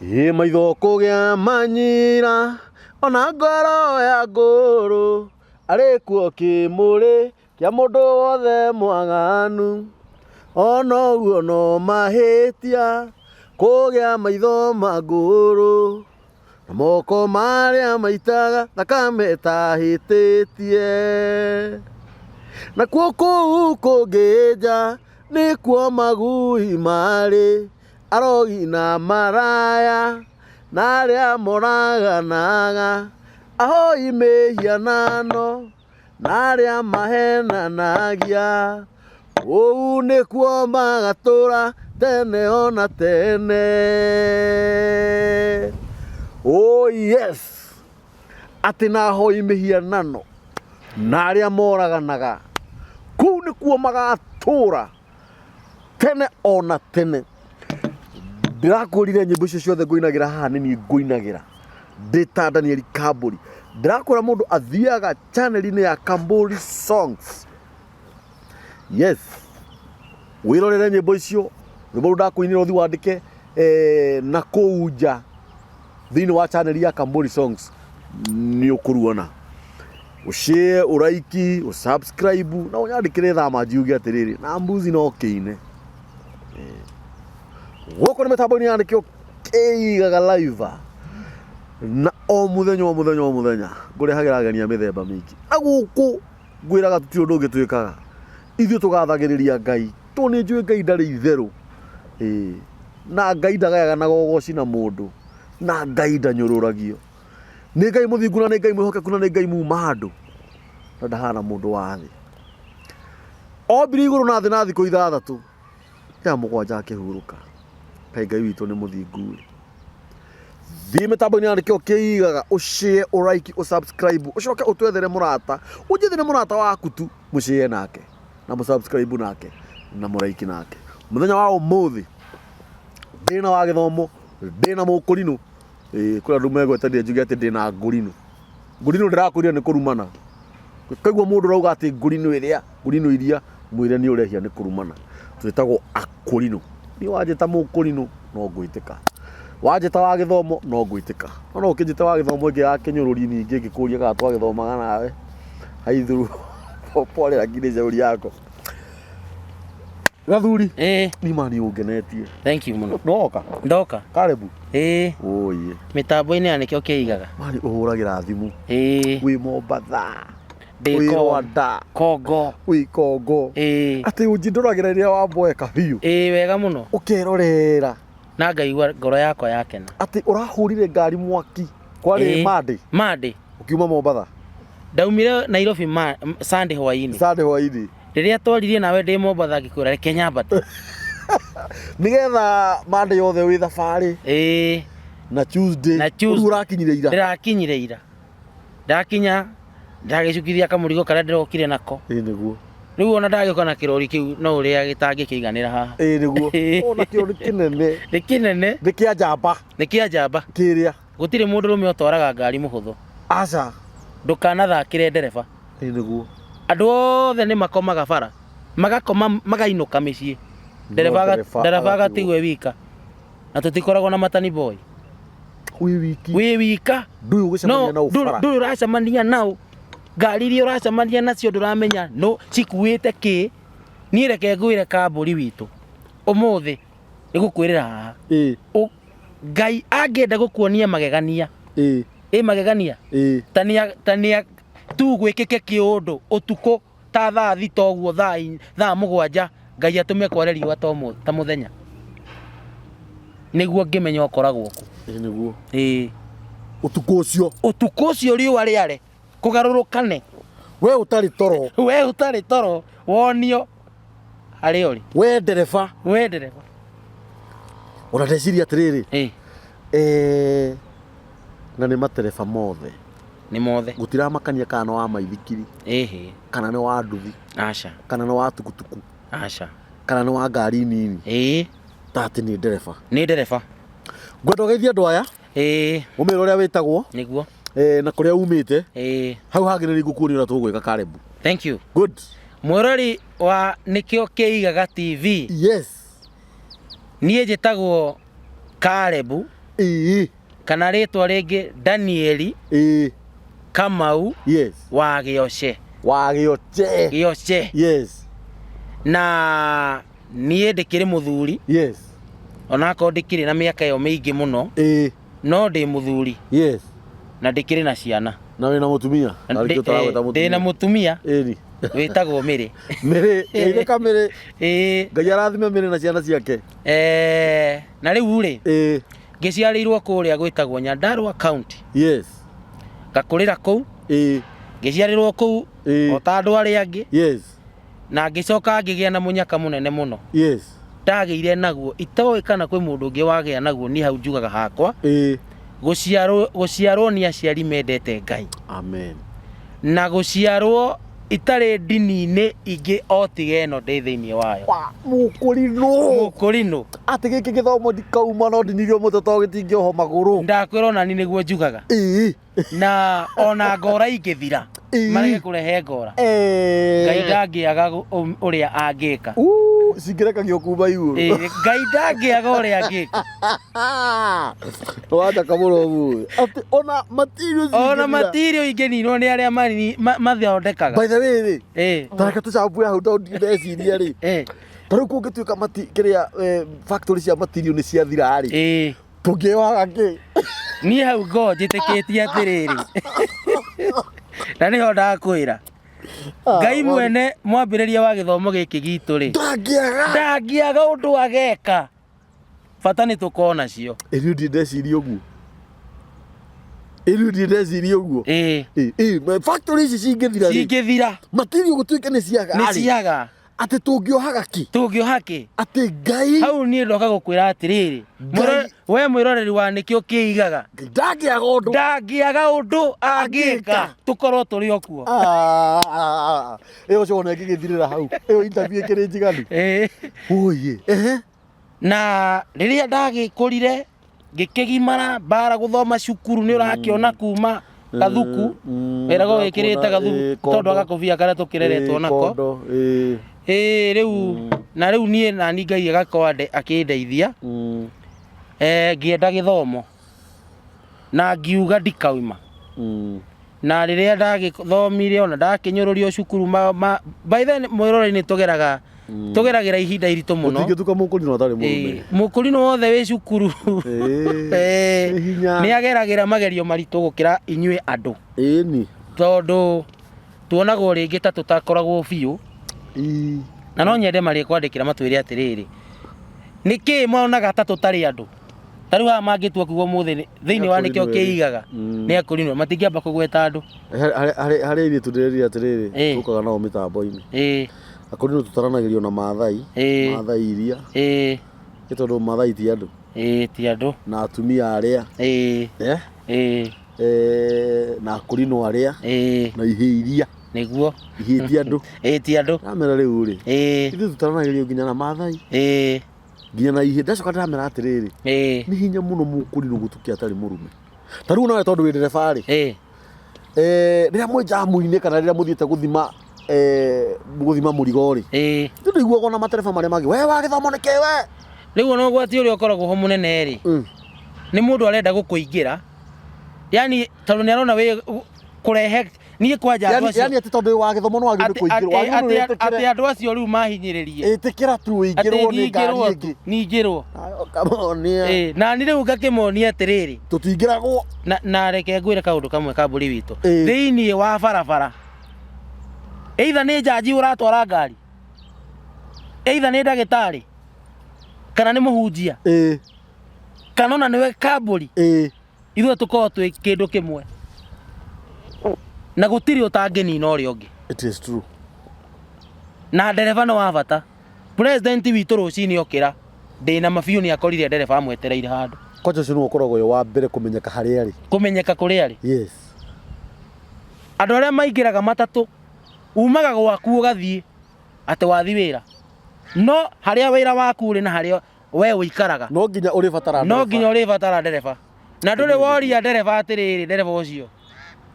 Ĩ maitho kũgĩa manyira ona ngoro ya ngũrũ arĩ kuo kĩmũrĩ kĩa mũndũ wothe mwaganu ona ũguo no mahĩtia kũgĩa maitho ma ngũrũ na moko marĩa maitaga thakame ĩtahĩtĩtie nakuo kũu kũngĩ nja nĩkuo magui marĩ arogi na maraya na arĩa moraganaga ahoi mĩhianano na arĩa mahenanagia ũu nĩkuo magatũra tene ona tene. Oh yes, atĩ na ahoi mĩhianano na arĩa moraganaga kũu nĩkuo magatũra tene ona tene. Ndĩrakwĩrire nyĩmbo icio ciothe ngũinagĩra haha nĩ niĩ ngũinagĩra ndĩ ta Daniel Kambũri. Ndĩrakwĩra mũndũ athiaga channel-inĩ ya Kambũri Songs. Yes, wĩrorere nyĩmbo icio, rwĩmbo rũu ndakũinĩra ũthiĩ wandĩke eh, na kũu nja thĩinĩ wa channel ya Kambũri Songs nĩ ũkũruona. Ũshare, ũraiki, ũsubscribe na ũnyandĩkĩre thama njiuge atĩrĩrĩ na mbuzi no kĩine. Gũkũ nĩ mĩtambo-inĩ ya nĩkĩo kĩigaga live na o mũthenya o mũthenya o mũthenya ngũrehagĩra ageni a mĩthemba mĩingĩ na gũkũ ngwĩraga tũtirĩ ũndũ ũngĩ twĩkaga ithuĩ tũgathagĩrĩria Ngai tondũ nĩ njũĩ Ngai ndarĩ itherũ ĩĩ na Ngai ndagayaga na gogoci na mũndũ na Ngai ndanyũrũragio nĩ Ngai mũthingu na nĩ Ngai mwĩhokeku na nĩ Ngai muma andũ na ndahana mũndũ wa thĩ ombire igũrũ na thĩ na thikũ ithathatũ ya mũgwanja akĩhurũka. Kaĩ Ngai witũ nĩ mũthingu ĩ. Thiĩ mĩtambo-inĩ ya nĩkĩo kĩigaga ũshare, ũraiki, ũsubscribe, ũcoke ũtwethere mũrata, ũnjethere mũrata waku tu mũshare nake na mũsubscribe nake na mũraiki nake. Mũthenya wa ũmũthĩ ndĩna wa gĩthomo, ndĩna mũkũrinũ, ĩĩ kũrĩ andũ megwetanire njuge atĩ ndĩna ngũrinũ. Ngũrinũ ndĩrakwĩrire nĩ kũrumana. Ũkaigua mũndũ ũrauga atĩ ngũrinũ ĩrĩa, ngũrinũ iria, mwĩre nĩ ũrehia nĩ kũrumana. Twĩtagwo akũrinũ. Niĩ wanjĩta mũkũrinũ no ngwĩtĩka. Wanjĩta wa gĩthomo no ngwĩtĩka. No no ũkĩnjĩte wa gĩthomo ĩngĩ ya kĩnyũrũri ningĩ ngĩkũria kana twagĩthomaga nawe haithuru pole lakini shauri yako. Gathuri. Ĩĩ. Ni ma nĩ ũngenetie. Thank you mũno. Nĩwoka? Ndoka. Karibu. Ĩĩ. Ũyĩ. Mĩtambo-inĩ ya nĩkĩo kĩigaga. Mani ũhũragĩra thimũ. Ĩĩ. Wĩ Mombatha. Ndĩ Wĩ Ko- Rwanda. Kongo. Wĩ Kongo. Ĩĩ. Atĩ ũnjindũragĩra rĩrĩa wamboeka biũ. Ĩĩ wega mũno. Ũkerorera. Na ngaigua ngoro yakwa yakena. Atĩ ũrahũrire ngari mwaki. Kwarĩ Ĩĩ. Monday. Monday. Ũkiuma Mombatha. Ndaumire Nairobi ma, Sunday hwainĩ. Sunday hwainĩ. Rĩrĩa twaririe nawe ndĩ Mombatha ngĩkwĩra reke nyambate. Nĩgetha Monday yothe wĩ thabarĩ. Ĩĩ. Na Tuesday. Na Tuesday. Rĩu ũrakinyire ira. Ndĩrakinyire ira. Ndakinya ndagĩcukithia kamũrigo karĩa ndĩrokire nako. Ĩĩ nĩguo. Rĩu ona ndagĩũka na kĩrori kĩu no ũrĩa gĩtangĩkĩiganĩra haha. Ĩĩ nĩguo. Ona kĩo nĩ kĩnene. Nĩ kĩnene. Nĩ kĩa njamba. Nĩ kĩa njamba. Kĩrĩa. Gũtirĩ mũndũrũme ũtwaraga ngari mũhũthũ. Aca. Ndũkanathakĩre ndereba. Ĩĩ nĩguo. Andũ othe nĩ makomaga bara. Magakoma magainũka mĩciĩ. Ndereba No ndereba ndereba agatigwo. agatigwo e wika. Na tũtikoragwo na matani boy. Wĩ wiki. Wĩ wika. Ndũĩ ũgũcemania No na ũ bara. ndũrĩ ũracemania nao. Ngari iria ũracemania nacio ndũramenya no cikuĩte kĩ. Niĩ reke ngwĩre kambũri witũ. Ũmũthĩ nĩ gũkwĩrĩra haha. Ĩĩ. Ngai angĩenda gũkuonia magegania. Ĩĩ. Ĩ magegania? Ĩĩ. Ta nĩ ta nĩ tu gwĩkĩke kĩũndũ ũtukũ ta thaa thita ũguo thaa thaa mũgwanja Ngai atũme kware riũa ta ta mũthenya. Nĩguo ngĩmenya ũkoragwo kũ. Ĩĩ nĩguo. Ĩĩ. Ũtukũ ũcio. Ũtukũ ũcio riũa rĩare kũgarũrũkane. We ũtarĩ toro. We ũtarĩ toro wonio harĩa ũrĩ. We ndereba. We ndereba. Ona ndeciria atĩrĩrĩ. Ĩĩ. Eh, na nĩ matereba mothe. Nĩ mothe. Gũtiramakania kana nĩ wa maithikiri. Ĩhĩ. Kana nĩ wa nduthi. Aca. Kana nĩ wa tukutuku. Aca. Kana nĩ wa ngari nini. Ĩĩ. Ta atĩ nĩ ndereba. Nĩ ndereba. Ngwenda ũgeithie andũ aya. Ĩĩ. Ũmere ũrĩa wĩtagwo. Nĩguo. Eh, na kũrĩa umĩte. Ĩĩ. Hau hangĩ nĩ ngũkuonia ũrĩa tũgwĩka Karibu. Thank you. Good. Mwĩrori wa nĩkĩo kĩigaga TV. Yes. Niĩ njĩtagwo Karebu. Ĩĩ. Kana rĩtwa rĩngĩ Danieli Ĩĩ. Kamau Yes. wa Gĩoce. Wa Gĩoce. Gĩoce. Yes. Na niĩ ndĩkĩrĩ mũthuri. Yes. Onakorwo ndĩkĩrĩ na mĩaka ĩyo mĩingĩ mũno. Ĩĩ. No ndĩ mũthuri. Yes. Na ndĩkĩrĩ na ciana. Na wĩna mũtumia? Arĩkĩo tũragwĩta mũtumia. Ndĩna mũtumia. Ĩni. Wĩtagwo Mĩrĩ. Mĩrĩ, geithĩka Mĩrĩ. Ĩĩ. Ngai arathime Mĩrĩ na ciana ciake. Na rĩu rĩ. Ĩĩ. Ngĩciarĩirwo kũrĩa gwĩtagwo Nyandarua County. Yes. Ngakũrĩra kũu. Ĩĩ. Ngĩciarĩrwo kũu. Ĩĩ. O ta andũ arĩa angĩ. Yes. Na ngĩcoka ngĩgĩa na mũnyaka mũnene mũno. Yes. Ndagĩire naguo itoĩ kana kwĩ mũndũ ũngĩ wagĩa naguo, niĩ hau njugaga hakwa. Ĩĩ. Gũciarwo nĩ aciari mendete Ngai. Amen. Na gũciarwo itarĩ ndini-inĩ ingĩ o tiga ĩno ndĩ thĩinĩ wayo. Wa, mũkũrinũ. Mũkũrinũ. Atĩ gĩkĩ gĩthomo ndikauma no ndinirio mũtwe tondũ gĩtingĩohwo magũrũ. Ndakwĩra ona niĩ nĩguo njugaga. Ĩĩ. Na ona ngora ingĩthira. Ĩĩ. Marege kũrehe ngora. Ĩĩ. Ngai ndangĩaga ũrĩa angĩka. Uu, cingĩrekagio kuma igũrũ. Ĩĩ, Ngai ndangĩaga ũrĩa angĩka. Wanja mũno ũmũthĩ. Atĩ ona materials Ona ingĩthira. material ingĩninwo nĩ arĩa mathondekaga. By the way rĩ, Ĩĩ. ta reke tũcambue hau tondũ ndeciria rĩ. Ĩĩ. Ta rĩu kũngĩtuĩka kĩrĩa factory cia material nĩ ciathira rĩ. Ĩĩ. Tũngĩohaga kĩ? Niĩ hau ngo njĩtĩkĩtie atĩrĩrĩ. Na nĩho ndakwĩra. Ngai mwene mwambĩrĩria wa gĩthomo gĩkĩ gitũ rĩ. Ndangĩaga. Ndangĩaga ũndũ ageka. Bata nĩ tũkorwo nacio. Ĩ niĩ ndirĩ ndeciria ũguo. Ĩ niĩ ndirĩ ndeciria ũguo. Ĩĩ. Ĩ, ĩ, factory ici cingĩthira rĩ. Cingĩthira. Material gũtuĩke nĩ ciaga Nĩ rĩ. ciaga. Atĩ tũngĩohaga kĩ? Tũngĩoha kĩ? Atĩ Ngai. Hau niĩ ndoka gũkwĩra atĩrĩrĩ. Ngai. We mwĩroreri wa nĩkĩo kĩigaga. Ngai ndangĩaga ũndũ. Ndangĩaga ũndũ angĩka. Angĩka. Tũkorwo tũrĩ o kuo. Ĩyo cona ĩngĩgĩthirĩra hau. Ĩyo interview ĩkĩrĩ njiganu. Ĩĩ. Oye. Ehe. Na rĩrĩa ndagĩkũrire ngĩkĩgimara mbara gũthoma cukuru nĩ ũrakĩona kuma gathuku. Wĩragwo wĩkĩrĩte gathuku tondũ agakobia karĩa tũkĩreretwo nako. Ĩĩ rĩu na rĩu niĩ nani Ngai agakorwo akĩndeithia. Ngĩenda gĩthomo na ngiuga ndikauma. Na rĩrĩa ndagĩthomire ona ndakĩnyũrũrio cukuru by then mwĩroreri nĩ tũgeraga tũgeragĩra ihinda iritũ mũno. Gũtingĩtuka mũkũrinũ atarĩ mũrume. Ĩĩ, mũkũrinũ wothe wĩ cukuru. Ĩĩ. Ĩĩ, Nĩ hinya. nĩ ageragĩra magerio maritũ gũkĩra inyuĩ andũ. Ĩni. Tondũ tuonagwo rĩngĩ ta tũtakoragwo biũ. Ĩĩ. Na no nyende marĩ kwandĩkĩra matwĩre atĩrĩrĩ. Nĩkĩ monaga ta tũtarĩ andũ? Ta rĩu haha mangĩtua kuga ũmũthĩ thĩinĩ wa nĩkĩo kĩigaga nĩ akũrinũ matingĩamba kũgweta andũ. Harĩ airĩtu ndĩrerire atĩrĩrĩ Ĩĩ. tũkaga nao mĩtambo-inĩ. Ĩĩ. Akũrinũ tũtaranagĩrio na Maathai. Ĩĩ. Maathai iria. Ĩĩ. Nĩ tondũ Maathai ti andũ. Ĩĩ ti andũ. Na atumia arĩa. Ĩĩ. Eh? Ĩĩ. Na akũrinũ arĩa. Ĩĩ. Na ihĩĩ iria. Nĩguo. Ihĩĩ ti andũ. Ĩĩ ti andũ. Ndamera rĩu rĩ. Ĩĩ. Ithuĩ tũtaranagĩrio nginya na Maathai. Ĩĩ. Nginya na ihĩĩ. Ndacoka ndĩramera atĩrĩrĩ. Ĩĩ. Nĩ hinya mũno mũkũrinũ gũtukia atarĩ mũrume. Ta rĩu nawe tondũ wĩ ndereba rĩ. Ĩĩ. Rĩrĩa mwĩ jamu-inĩ kana rĩrĩa mũthiĩte gũthima mũrigo rĩ. Ĩĩ. Nĩ ndĩiguaga ona matereba marĩa mangĩ. We wa gĩthomo nĩ kĩ we? Rĩu ona ũgwati ũrĩa ũkoragwo ho mũnene rĩ. Nĩ mũndũ arenda gũkũingĩra. Yaani tondũ nĩ arona wĩ kũrehe niĩ kwanja andũ acio. Yaani atĩ tondũ wa gĩthomo nĩ wagĩrĩirwo kũingĩrwo. Wagĩrĩirwo wĩtĩkĩre. Atĩ andũ acio rĩu mahinyĩrĩrie. Ĩtĩkĩra tu ũingĩrwo nĩ ngari ĩngĩ. Ningĩrwo. Kamonia. Ĩĩ, na niĩ rĩu ngakĩmonia atĩrĩrĩ. Tũtingĩragwo. Na reke ngwĩre kaũndũ kamwe ka mbũri witũ. Ĩĩ. Thĩinĩ wa barabara. Either nĩ njanji ũratwara ngari. Either nĩ ndagĩtarĩ. Kana nĩ mũhunjia. Ĩĩ. Kana ona nĩwe kambũri. Ĩĩ. Ithuĩ tũkoragwo twĩ kĩndũ kĩmwe. Na gũtirĩ ũtangĩnina ũrĩa ũngĩ. It is true. Na ndereba nĩ wa bata. President witũ rũcinĩ okĩra, ndĩna mabiũ nĩ akorire ndereba amwetereire handũ. Kwanja ũcio nĩwe ũkoragwo wĩ wa mbere kũmenyeka harĩa arĩ. Kũmenyeka kũrĩa arĩ. Yes. Andũ arĩa maingĩraga matatũ, umaga gwaku ũgathiĩ atĩ wathi wĩra. No harĩa wĩra waku ũrĩ na harĩa we ũikaraga. No nginya ũrĩbatara No ndereba. nginya ũrĩbatara ndereba. Na ndũrĩ woria ndereba atĩrĩrĩ, ndereba ũcio.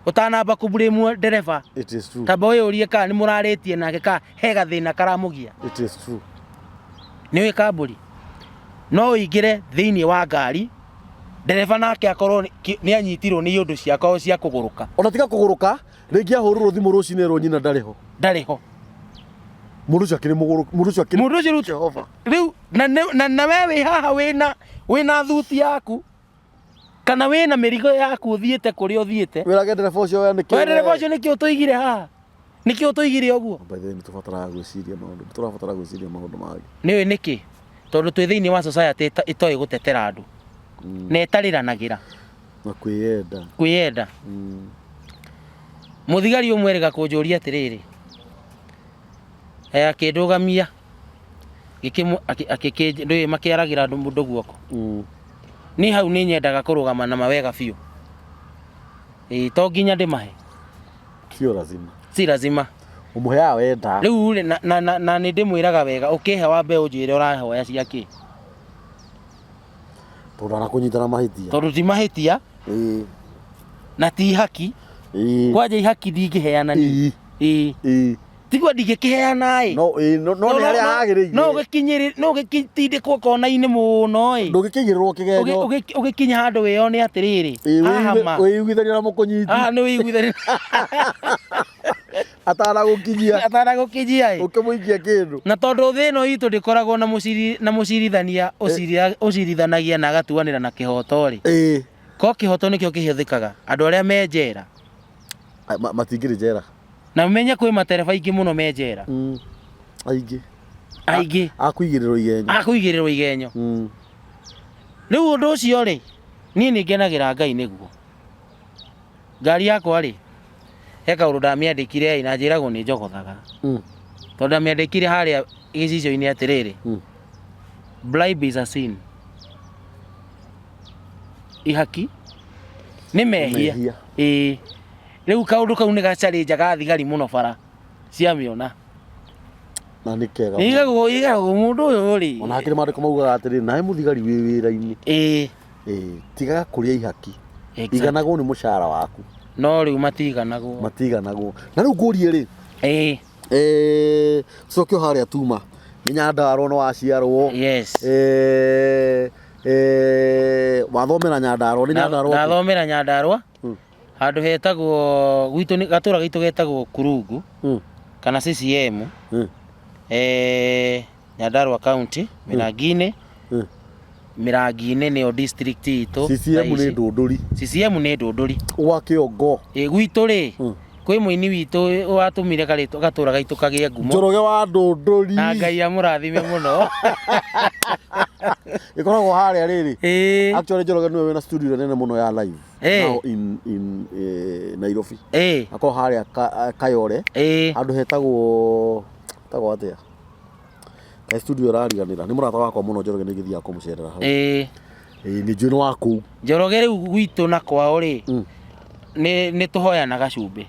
Ũtanamba kũblame ndereba. It is true. Tamba wĩyũrie kana nĩ mũrarĩtie nake kana he gathĩna karamũgia. It is true. Nĩ ũĩ kambũri? No ũingĩre thĩinĩ wa ngari Ndereba nake akorwo nĩ anyitirwo nĩ iũndũ ciakwa cia kũgũrũka. Ona tiga kũgũrũka, rĩngĩ ahũrĩrwo thimũ rũcinĩ erwo nyina ndarĩ ho. Ndarĩ ho. Mũndũ ũcio akĩrĩ mũgũrũki, mũndũ ũcio akĩrĩ Mũndũ ũcio rĩu Jehova. Rĩu na we wĩ haha wĩna thuti yaku kana wĩna mĩrigo yaku ũthiĩte kũrĩa ũthiĩte. Wĩrage ndereba ũcio we nĩkĩ. We ndereba ũcio nĩkĩ ũtũigire haha? Nĩkĩ ũtũigire ũguo? By the way, nĩ tũbataraga gwĩciria maũndũ, nĩ tũrabatara gwĩciria maũndũ mangĩ. Nĩũĩ nĩkĩ? Tondũ twĩ thĩinĩ wa society ĩtoĩ gũtetera andũ na ĩtarĩranagĩra. Na kwĩyenda. Kwĩyenda. Mũthigari ũmwe erĩga kũnjũria atĩrĩrĩ, akĩndũgamia, ndũĩ makĩaragĩra andũ mũndũ guoko. Niĩ hau nĩ nyendaga kũrũgama na mawega biũ. Ĩĩ, to nginya ndĩmahe. Sio lazima. Si lazima. Ũmũheaga wenda. Rĩu rĩ, na nĩ ndĩmwĩraga wega, ũkĩhe wambe ũnjĩre ũrahoya cia kĩ. Tondũ ndanakũnyita na mahĩtia. Tondũ ti mahĩtia. Ĩĩ. Na ti haki. Ĩĩ. Kwanja ihaki ndingĩheana niĩ. Ĩĩ. Ĩĩ. Ĩĩ. Tigua ndingĩkĩheana ĩ. No, ĩĩ, no, no nĩ harĩa hagĩrĩire. No ũgĩkinyĩrĩ, no ũgĩtindĩkwo kona-inĩ mũno ĩ. Ndũngĩkĩigĩrĩrwo kĩgenyo. Ũgĩkinya handũ wĩyone atĩrĩrĩ. Ĩĩ, Haha ma. wĩiguithania na mũkũnyiti. Haha nĩ wĩiguithania. Atanagũkinyia. Atanagũkinyia ĩ. Ũkĩmũikia kĩndũ. Na tondũ thĩ ĩno itũ ndĩkoragwo na mũcirithania ũcirithanagia na agatuanĩra na kĩhoto rĩ. Ĩĩ. Ko kĩhoto nĩkĩo kĩhũthĩkaga. Andũ arĩa me njera. Matingĩrĩ njera. Na ũmenye kwĩ matereba aingĩ mũno me njera. Aingĩ. Aingĩ. A kũigĩrĩrwo igenyo. A kũigĩrĩrwo igenyo. Rĩu ũndũ ũcio rĩ, niĩ nĩ ngenagĩra Ngai nĩguo. Ngari yakwa rĩ, he kaũndũ ndamĩandĩkire ĩ, na njĩragwo nĩ njogothaga. Tondũ ndamĩandĩkire harĩa gĩcicio-inĩ atĩrĩrĩ, bribe is a sin. Ihaki nĩ mehia. Mehia. Ĩĩ. Rĩu kaũndũ kau nĩ gacarĩnjaga thigari mũno bara ciamĩona. Na nĩ kega. Igagwo mũndũ ũyũ rĩ. Ona hakĩrĩ maandĩko maugaga atĩrĩ, nawe mũthigari wĩ wĩra-inĩ. Ĩĩ. Ĩĩ, tigaga kũrĩa ihaki. Exactly. Iganagwo nĩ mũcara waku. No rĩu matiganagwo. Matiganagwo. Na rĩu ngũrie rĩ. Ĩĩ. Coke o harĩa tuma. Nĩ Nyandarua no waciarwo. Yes. Wathomera Nyandarua, nĩ Nyandarua kũ? Ndathomera Nyandarua. Handũ hetagwo gwitũ nĩ gatũra gaitũ getagwo Kurungu. Kana CCM. Nyandarua County, Mĩrangi-inĩ. Mĩrangi-inĩ nĩyo district itũ. CCM nĩ Ndũndũri. CCM nĩ Ndũndũri. Gwa Kĩongo. Ĩ, gwitũ rĩ, kwĩ mũini witũ watũmire gatũra gaitũ kagĩe ngumo. Njoroge wa Ndũndũri. Na Ngai amũrathime mũno. Ĩkoragwo harĩa rĩrĩ. Ĩ. Actually Njoroge nĩwe wĩna studio nene mũno ya live. Ĩ. Now in Nairobi. Ĩ. Akorwo harĩa Kayore. Ĩ. Handũ hetagwo atĩa? Kaĩ studio ĩrariganĩra. Nĩ mũrata wakwa mũno Njoroge, nĩ ngĩthiaga kũmũcerera hau. Ĩ. Ĩ, nĩ njũĩ nĩ wa kũu. Njoroge rĩu gwitũ na kwao rĩ, nĩ tũhoyanaga cumbĩ.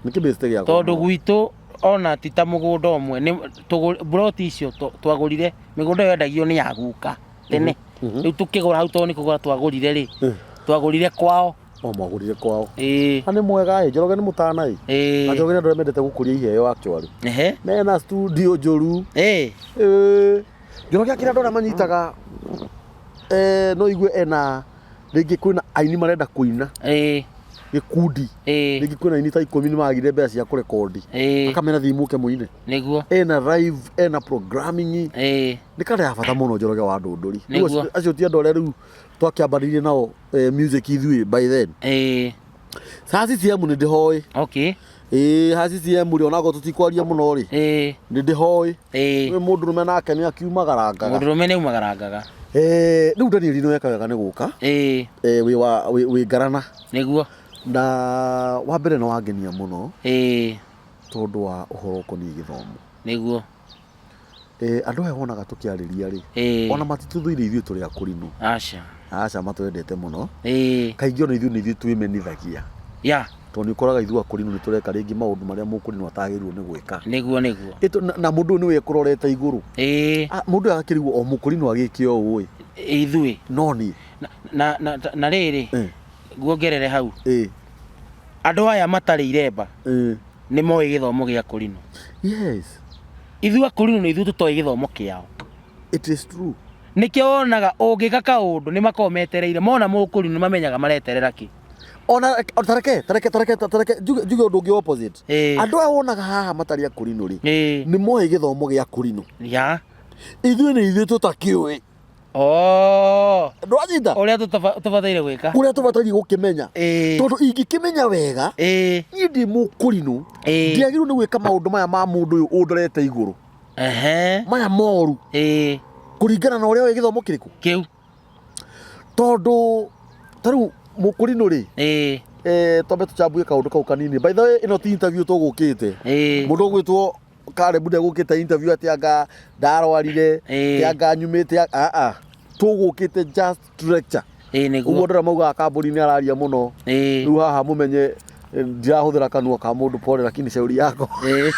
Nĩ kĩbĩcite gĩakwa. Tondũ gwitũ ona ti ta mũgũnda ũmwe, nĩ ploti icio twagũrire, mĩgũnda ĩyo yendagio nĩ ya guka tene. Rĩu tũkĩgũra hau tondũ nĩ kũgũra twagũrire rĩ, twagũrire kwao. O mwagũrire kwao. Ĩĩ. Na nĩ mwega ĩ, Njoroge nĩ mũtana ĩ. Ĩĩ. Na Njoroge nĩ andũ arĩa mendete gũkũria iheo actually. Ehe. Mena studio njũru. Ĩĩ. Ĩĩ. Njoroge akĩrĩ andũ arĩa manyitaga, no igue ena rĩngĩ kwĩna aini marenda kũina. Ĩĩ. Gĩkundi. Ĩĩ. Rĩngĩ kwĩna aini ta 10 nĩ magire mbeca cia kũrekondi. Ĩĩ. Akamera thiĩ mũke mũine. Nĩguo. Ena live, ena programming. Ĩĩ. Nĩ kanda ya bata mũno Njoroge wa Ndũndũri. Rĩu Nĩguo. acio ti andũ arĩa rĩu twakĩambanĩirie nao, music ithuĩ by then. Ĩĩ. Ha CCM nĩ ndĩhoĩ. Okay. Ĩĩ, ha CCM rĩ, onakorwo tũtikwaria mũno rĩ. Ĩĩ. Nĩ ndĩhoĩ. Ĩĩ. Nĩ mũndũrũme nake nĩ akiumagarangaga. Mũndũrũme nĩ aumagarangaga. Rĩu Daniel nĩ weka wega nĩ gũka. Ĩĩ. Wĩ wa, wĩ ngarana. Nĩguo. Na wa mbere nĩ wangenia mũno. Ĩĩ. Tondũ wa ũhoro ũkoniĩ gĩthomo. Nĩguo. Andũ aya wonaga tũkĩarĩria rĩ. Ĩĩ. Ona matitũthũire ithuĩ tũrĩ akũrinũ. Aca. Aca, matwendete mũno. Ĩĩ. Kaingĩ ona ithuĩ nĩ ithuĩ twĩmenithagia. Ya. Tondũ nĩ ũkoraga ithuĩ akũrinũ nĩ tũreka rĩngĩ maũndũ marĩa mũkũrinũ atagĩrĩirwo nĩ gwĩka. Nĩguo, nĩguo. Ĩtũ, na mũndũ ũyũ nĩwe ekũrorete igũrũ. Ĩĩ. Mũndũ ũyũ agakĩrigwo o mũkũrinũ agĩke ũũ ĩ. Ithuĩ. No niĩ. Na rĩrĩ, nguongerere hau. Ĩĩ. Andũ aya matarĩ iremba. Ĩĩ. Nĩ moĩ gĩthomo gĩa kũrinũ. Yes. Ithuĩ akũrinũ nĩ ithuĩ tũtoĩ gĩthomo kĩao. It is true. Nĩkĩo wonaga ũngĩka kaũndũ nĩ makoragwo metereire mona mũkũrinũ nĩ mamenyaga mareterera kĩ. Ona tareke tareke tareke tareke njuge njuge ũndũ ũngĩ opposite. Ĩĩ. Andũ aya wonaga haha matarĩ akũrinũ rĩ, Ĩĩ. nĩ moĩ gĩthomo gĩa kũrinũ. Ya. Ithuĩ nĩ ithuĩ tũtakĩũĩ. Oh. Ndwanyita? Ũrĩa tũbataire gwĩka. Kũrĩa tũbataire gũkĩmenya. Ĩĩ. Tondũ ingĩkĩmenya wega, Ĩĩ. niĩ ndĩ mũkũrinũ, Ĩĩ. ndiagĩrĩirwo nĩ gwĩka maũndũ maya ma mũndũ ũyũ ũndorete igũrũ. Ehe. Maya moru. Ĩĩ. Kũringana na ũrĩa ũĩ gĩthomo kĩrĩkũ? Kĩu. Tondũ ta rĩu mũkũrinũ rĩ, Ĩĩ. Twambe tũchambue kaũndũ kau kanini. By the way, ĩno ti interview tũgũkĩte. Ĩĩ. Mũndũ ũgwĩtwo Caleb ndegũkĩte interview atĩ anga ndarwarire, Ĩĩ. atĩ anga nyumĩte, a a. Tũgũkĩte just to lecture. Ĩĩ nĩguo. Ũguo ndĩra maugaga kambuni nĩ araria mũno. Ĩĩ. Rĩu haha mũmenye ndirahũthĩra kanua ka mũndũ pole lakini shauri yako. Ĩĩ.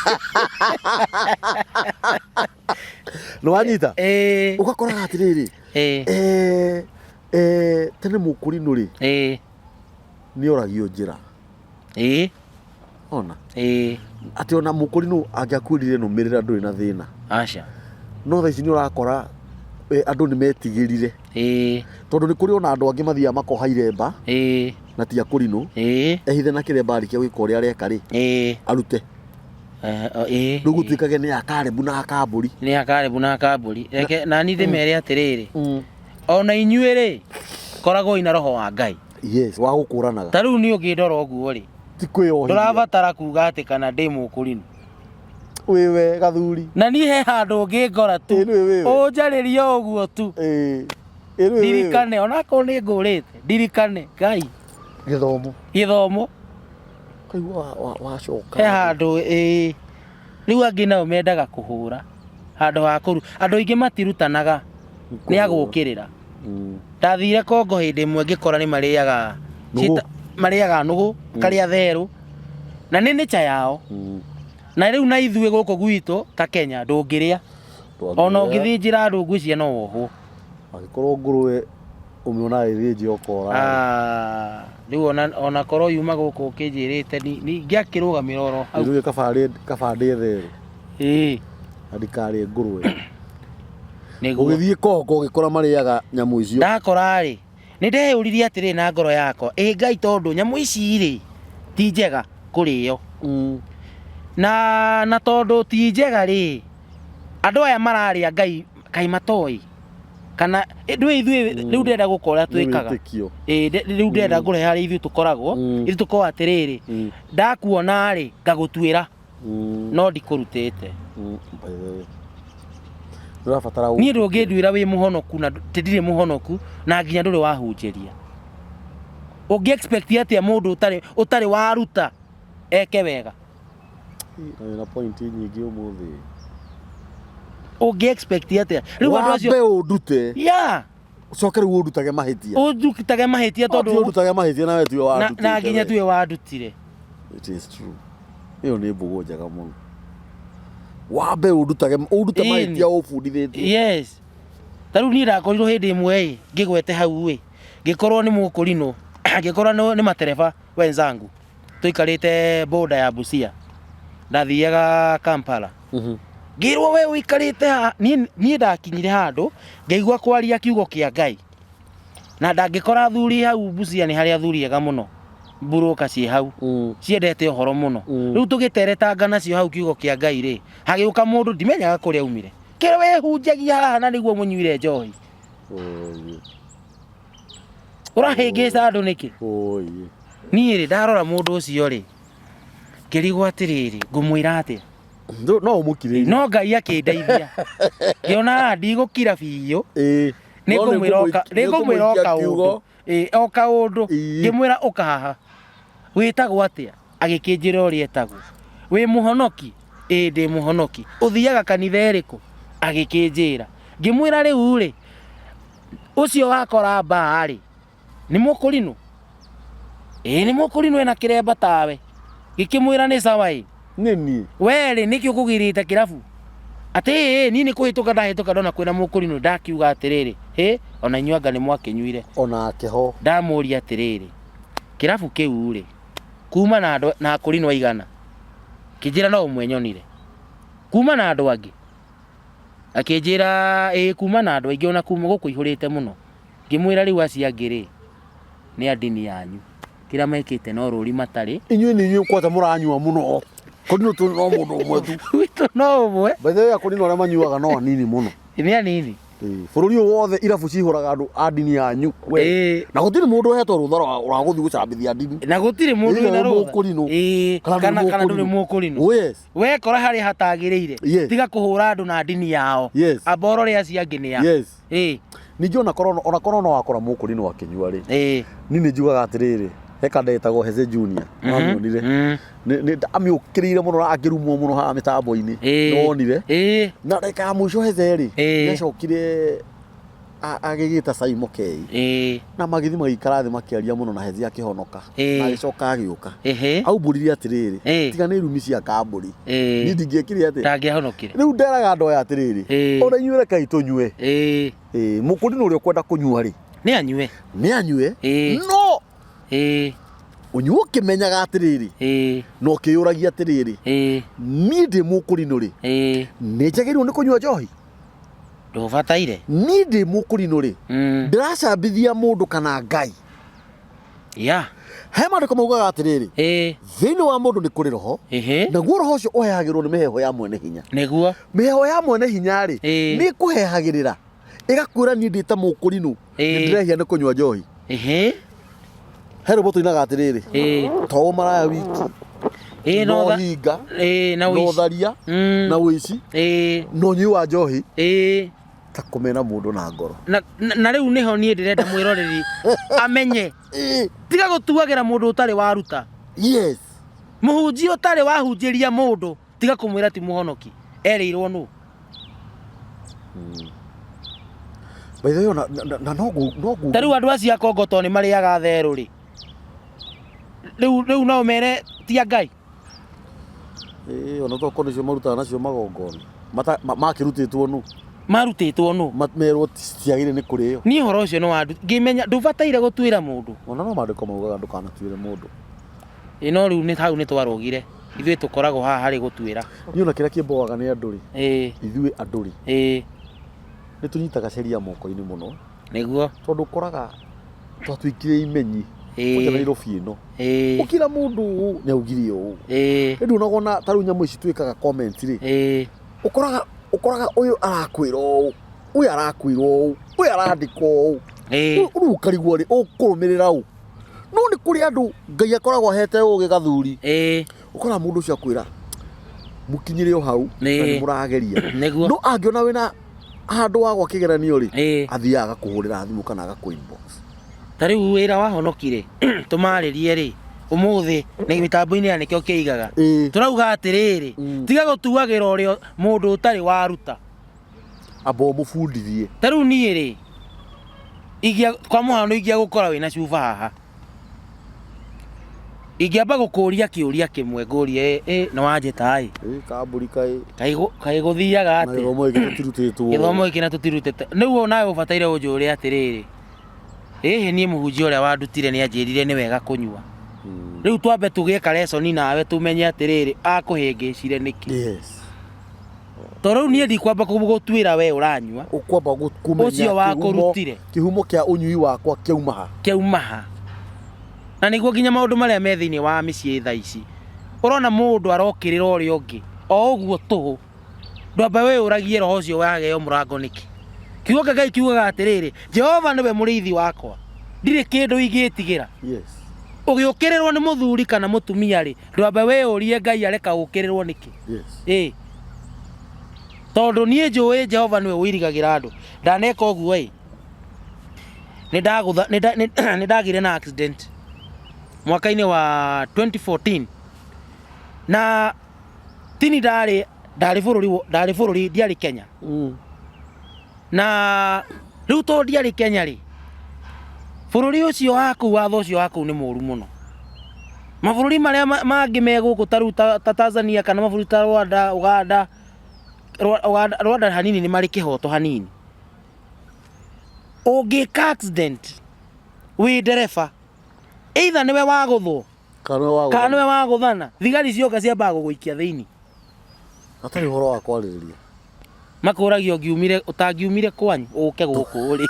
Nĩ wanyita? Ĩĩ. Ũgakoraga atĩrĩrĩ, Ĩĩ. Tene mũkũrinũ rĩ, Ĩĩ. nĩ oragio njĩra. Ĩĩ. Ona. Ĩĩ. Atĩ ona mũkũrinũ angĩakwĩrire nũmĩrĩra ndũrĩ na thĩna. Aca. No thaa ici nĩ ũrakora andũ nĩ metigĩrire. Ĩĩ. Tondũ nĩ kũrĩ ona andũ angĩ mathiaga makoha iremba. Ĩĩ. Na ti akũrinũ. Ĩĩ. Ehithe na kĩremba arĩkia gwĩka ũrĩa areka rĩ. Ĩĩ. Arute. Ĩĩ. Rĩu gũtuĩkage nĩ akarebu na akambũri. Nĩ akarebu na akambũri. Reke nani ndĩmere atĩrĩrĩ. Ona inyuĩ rĩ, koragwo ina roho wa Ngai. Yes, wa gũkũranaga. Ta rĩu niĩ ũngĩndora ũguo rĩ, Ti kwĩyohithia. Ndũrabatara kuga atĩ kana ndĩ mũkũrinũ. Wĩwe gathuri. Na niĩ he handũ ũngĩngora tu. Ĩ, nĩ wĩwe. Ũnjarĩrie ũguo tu. Ĩ, ĩ, nĩ wĩwe. Ndirikane, onakorwo nĩ ngũrĩte, ndirikane, Ngai. Gĩthomo. Gĩthomo. Kaigua wacoka. He handũ, ĩ. Rĩu angĩ nao mendaga kũhũra. Handũ ha kũru. Andũ aingĩ matirutanaga. Nĩ agũkĩrĩra. Ndathire Kongo hĩndĩ ĩmwe ngĩkora nĩ marĩaga Nũgũ. Marĩaga nũgũ, karĩa therũ. Na nĩ nature yao. Na rĩu na ithuĩ gũkũ gwitũ ta Kenya ndũngĩrĩa. Ona ũngĩthĩnjĩra andũ ngwĩciria no wohwo. Angĩkorwo ngũrũwe ũmĩonaga ĩthĩnjio ũkora. Rĩu ona korwo yuma gũkũ ũkĩnjĩrĩte ni ngĩakĩrũgamĩra oro hau. Rĩu kaba ndĩe therũ. Ĩĩ. Na ndikarĩe ngũrũwe. Nĩguo. Ũgĩthiĩ Kongo ũgĩkora marĩaga nyamũ icio. Ndakora rĩ, nĩ ndeyũririe atĩrĩ na ngoro yakwa, ĩ Ngai tondũ nyamũ ici rĩ ti njega kũrĩo. Na tondũ ti njega rĩ, andũ aya mararĩa Ngai kaĩ matoĩ. Kana, ndũĩ ithuĩ rĩu ndĩrenda gũka ũrĩa twĩkaga. Nĩ wĩtĩkio. Ĩ, rĩu ndĩrenda ngũrehe harĩa ithuĩ tũkoragwo. Ithuĩ tũkoragwo atĩrĩrĩ, ndakuona rĩ, ngagũtuĩra. No ndikũrutĩte. By the way. Ndũrabatara Niĩ ndũngĩnduĩra wĩ mũhonoku na ti ndirĩ mũhonoku na nginya ndũrĩ wahunjĩria. Ũngĩ expect atĩa mũndũ ũtarĩ waruta eke wega? Na wĩna point nyingĩ ũmũthĩ. Ũngĩ expect atĩa? Rĩu andũ acio Wambe ũndute. Yeah. Ũcoke rĩu ũndutage mahĩtia. Ũndutage mahĩtia tondũ tondũ ũndutage mahĩtia na we tiwe wandutĩte. Na nginya tiwe wandutire. It is true. Ĩyo nĩ mbũgũ njega mũno. Wambe ũndute Ĩni. mahĩtia ũbundithĩtie. Yes. Ta rĩu niĩ ndakorirwo hĩndĩ ĩmwe ĩ, ngĩgwete hau ĩ, ngĩkorwo nĩ mũkũrinũ, ngĩkorwo nĩ matereba wenzangu. Tũikarĩte border ya Busia. Ndathiaga Kampala. Ngĩrwo we ũikarĩte haha, niĩ ndakinyire handũ, ngĩigua kwaria kiugo kĩa Ngai. Na ndangĩkora athuri hau Busia nĩ harĩ athuri ega mũno. Mburũka ciĩ hau. Ciendete ũhoro mũno. Rĩu tũgĩteretanga nacio hau kiugo kĩa Ngai rĩ, hagĩũka mũndũ ndimenyaga kũrĩa aumire. Kĩrĩa wehunjagia haha na nĩguo mũnyuire njohi. Ũrahĩngĩca andũ nĩkĩ? Niĩ rĩ, ndarora mũndũ ũcio rĩ, ngĩrigwo atĩrĩrĩ, ngũmwĩra atĩa? No ũmũkirĩrie. No Ngai akĩndeithia. Ngĩona ndigũkira biũ. Nĩ No nĩ ngũmwĩra nĩ ngũmwĩra o nĩ ngũmũikia kaũndũ. kiugo. Ĩĩ, o kaũndũ. Ngĩmwĩra ũka haha. Wĩtagwo atĩa? Agĩkĩnjĩra ũrĩa etagwo. Wĩ mũhonoki? Ĩĩ, ndĩ mũhonoki. Ũthiaga kanitha ĩrĩkũ? Agĩkĩnjĩra. Ngĩmwĩra rĩu rĩ, ũcio wakora mbaa rĩ, nĩ mũkũrinũ? Ĩĩ, nĩ mũkũrinũ ena kĩremba tawe. Gĩkĩmwĩra nĩ sawa ĩ. Nĩ niĩ. We rĩ, nĩkĩ ũkũgirĩte kĩrabu? Atĩ ĩĩ, niĩ nĩ kũhĩtũka ndahĩtũka ndona kwĩna mũkũrinũ, ndakiuga atĩrĩrĩ, hĩ, ona inyuĩ anga nĩ mwakĩnyuire. Ona akĩho. Ndamũria atĩrĩrĩ, kĩrabu kĩu rĩ, kuma na andũ, na akũrinũ aigana? Kĩnjĩra no ũmwe nyonire. Kuma na andũ angĩ? Akĩnjĩra ĩĩ kuma na andũ aingĩ ona kuma gũkũ ihũrĩte mũno. Ngĩmwĩra rĩu acio angĩ rĩ, nĩ a ndini yanyu. Kĩrĩa mekĩte no rũri matarĩ. Inyuĩ nĩ inyuĩ kwanja mũranyua mũno. Kũrinũ tu no mũndũ ũmwe tu. Gwitũ no ũmwe. By the way, akũrinũ arĩa manyuaga no anini mũno. Nĩ anini. Ĩĩ, Bũrũri ũyũ wothe irabu cihũraga andũ a ndini yanyu. We. Ĩĩ. Na gũtirĩ mũndũ ũhetwo rũtha rwa rwa gũthiĩ gũcambithia ndini. Na gũtirĩ mũndũ Either wĩna wĩ rũtha. mũkũrinũ, Ĩĩ, kana ndũrĩ kana kana ndũrĩ mũkũrinũ. mũkũrinũ. Oh yes. Wekora harĩa hatagĩrĩire. Yes. Tiga kũhũra andũ na ndini yao. Yes. Amba ũrore acio angĩ nĩ a. Yes. Ĩĩ. Ningĩ ona korwo no wakora mũkũrinũ akĩnyua rĩ. Ĩĩ. Niĩ nĩ njugaga atĩrĩrĩ, he kanda ĩtagwo Heze Junior. Wamĩonire? Nĩ amĩũkĩrĩire mũno na akĩrumwo mũno haha mĩtambo-inĩ. Ĩĩ. Nĩwonire? Ĩĩ. Na ndagĩka ya mũico Heze rĩ, Ĩĩ. nĩacokire agĩgĩta Saimo Kei. Ĩĩ. Na magĩthiĩ magĩikara thĩ makĩaria mũno na Hezi akĩhonoka. Ĩĩ. Na agĩcoka agĩũka. Ĩhĩ. Aumbũrire atĩrĩrĩ, Ĩĩ. tiga nĩ irumi cia kambũri. Ĩĩ. Niĩ ndingĩekire atĩa. Ndangĩahonokire. Rĩu nderaga andũ aya atĩrĩrĩ, Ĩĩ. ona inyuĩ rekei tũnyue. Ĩĩ. Ĩĩ, mũkũrinũ ũrĩa ũkwenda kũnyua rĩ, Nĩ anyue. nĩ anyue. Ĩĩ. No Ĩĩ. ũnyue ũkĩmenyaga atĩrĩrĩ, Ĩĩ. na ũkĩyũragia atĩrĩrĩ, Ĩĩ. niĩ ndĩ mũkũrinũ rĩ, Ĩĩ. nĩ njagĩrĩirwo nĩ kũnyua njohi? Ndũbataire. Niĩ ndĩ mũkũrinũ rĩ, ndĩracambithia mũndũ kana Ngai? Ya. He maandĩko maugaga atĩrĩrĩ, Ĩĩ. thĩinĩ wa mũndũ nĩ kũrĩ roho, Ĩhĩ. naguo roho ũcio ũhehagĩrwo nĩ mĩheho ya mwene hinya. Nĩguo. Mĩheho ya mwene hinya rĩ, Ĩĩ. nĩ ĩkũhehagĩrĩra ĩgakwĩra niĩ ndĩ ta mũkũrinũ, Ĩĩ. nĩ ndĩrehia nĩ kũnyua njohi. Ĩhĩ. He rwĩmbo tũinaga atĩrĩrĩ, Ĩĩ. to ũmaraya wiki, Ĩĩ no no tha. hinga, Ĩĩ na no ũici. tharia, na ũici, Ĩĩ. na ũnyui wa njohi, Ĩĩ. ta kũmena mũndũ na ngoro. Na rĩu nĩho niĩ ndĩrenda mwĩroreri amenye. Ĩĩ. Tiga gũtuagĩra mũndũ ũtarĩ waruta. Yes. Mũhunjia ũtarĩ wahunjĩria mũndũ, tiga kũmwĩra ti mũhonoki. Erĩirwo nũ? By the way, na no ngũ Ta rĩu andũ acio a Kongo tondũ nĩ marĩaga therũ rĩ. Rĩu no mere ti a Ngai. Ĩĩ, ona tokorwo nĩcio marutaga nacio magongona. Makĩrutĩtwo nũ? Marutĩtwo nũ? Merwo citiagĩrĩire nĩ kũrĩo. Niĩ ũhoro ũcio nĩ wandu. Ngĩmenya ndũbataire gũtuĩra mũndũ. Ona no maandĩko maugaga ndũkanatuĩre mũndũ. Ĩĩ no rĩu nĩ hau nĩ twarũgire. Ithuĩ tũkoragwo haha harĩ gũtuĩra. Niĩ ona kĩrĩa kĩmboaga nĩ andũ rĩ. Ĩĩ. Ithuĩ andũ rĩ. Ĩĩ. Nĩ tũnyitaga sheria moko-inĩ mũno. Nĩguo. Tondũ ũkoraga twatuĩkire imenyi. Ĩĩ. Kwanja Nairobi ĩno. Ĩĩ. Ũkĩra mũndũ ũũ nĩ augire ũũ. Ĩĩ. Rĩu ndũnaga ona ta rĩu nyamũ ici twĩkaga comment rĩ. Ĩĩ. Ũkoraga ũyũ arakwĩra ũũ, ũyũ arakwĩra ũũ, ũyũ arandĩka ũũ. Ĩĩ. Rĩu ũkarigwo rĩ, ũkũrũmĩrĩra ũ? No nĩ kũrĩ andũ Ngai akoragwo ahete ũgĩ gathuri. Ĩĩ. Ũkoraga mũndũ ũcio akwĩra mũkinyĩre o hau na Ĩĩ. nĩ mũrageria. Nĩguo. No angĩona wĩna handũ wagwa kĩgeranio rĩ, Ĩĩ. athiaga agakũhũrĩra thimũ kana agakũ inbox. Ta rĩu wĩra wa honoki rĩ, tũmarĩrie rĩ, ũmũthĩ nĩ mĩtambo-inĩ ya nĩkĩo kĩigaga. Ĩĩ. Tũrauga atĩrĩrĩ, tiga gũtuagĩra ũrĩa mũndũ ũtarĩ waruta. Amba ũmũbundithie. Ta rĩu niĩ rĩ, kwa mũhano ingĩa gũkora wĩna cuba haha. Ingĩamba gũkũria kĩũria kĩmwe ngũrie, ĩ nĩ wanjĩta ĩ? Ĩ kambũri kaĩ. Kaĩ gũthiaga Na atĩa? gĩthomo gĩkĩ tũtirutĩtwo. Gĩthomo gĩkĩ na tũtirutĩte. Rĩu nawe ũbataire ũnjũrie atĩrĩrĩ, ĩhĩ niĩ mũhunjia ũrĩa wandutire nĩ anjĩrire nĩ wega kũnyua. Rĩu twambe tũgĩe kareconi nawe tũmenye atĩrĩrĩ, akũhĩngĩcire nĩkĩ? Yes. Tondũ rĩu niĩ ndikwamba gũgũtuĩra we ũranyua. Ũkwamba kũmenya Ũcio wakũrutire. kĩhumo kĩa ũnyui wakwa kĩauma ha. Kĩauma ha. Na nĩguo nginya maũndũ marĩa me thĩinĩ wa mĩciĩ thaa ici. Ũrona mũndũ arokĩrĩra ũrĩa ũngĩ o ũguo tũhũ. Ndwamba wĩyũragie roho ũcio wageo mũrango nĩkĩ. Kiugo kĩa Ngai kiugaga atĩrĩrĩ, Jehova nĩwe mũrĩithi wakwa, ndirĩ kĩndũ ingĩtigĩra. Yes. Ũgĩũkĩrĩrwo nĩ mũthuri kana mũtumia rĩ, ndwambe wĩyũrie Ngai areka ũkĩrĩrwo nĩkĩ. Yes. Ĩĩ. Tondũ niĩ njũĩ Jehova nĩwe ũirigagĩra andũ. Ndaneka ũguo ĩ, nĩ ndagĩire na accident mwaka-inĩ wa 2014 na tini ndarĩ ndarĩ bũrũri ndarĩ bũrũri ndiarĩ Kenya. Na rĩu tondũ ndiarĩ Kenya rĩ, bũrũri ũcio wa kũu watho ũcio wa kũu nĩ mũru mũno. Mabũrũri marĩa mangĩ me gũkũ ta rĩu ta Tanzania kana mabũrũri ta Rwanda, Uganda, Uganda, Rwanda hanini nĩ marĩ kĩhoto hanini. Ũngĩka accident wĩ ndereba, either nĩwe wagũthwo Kana nĩwe wagũthana, thigari cioka ciambaga gũgũikia thĩinĩ. Hatarĩ ũhoro wa kwarĩrĩria. Makũragia ũngiumire ũtangiumire kwanyu ũke gũkũ rĩ.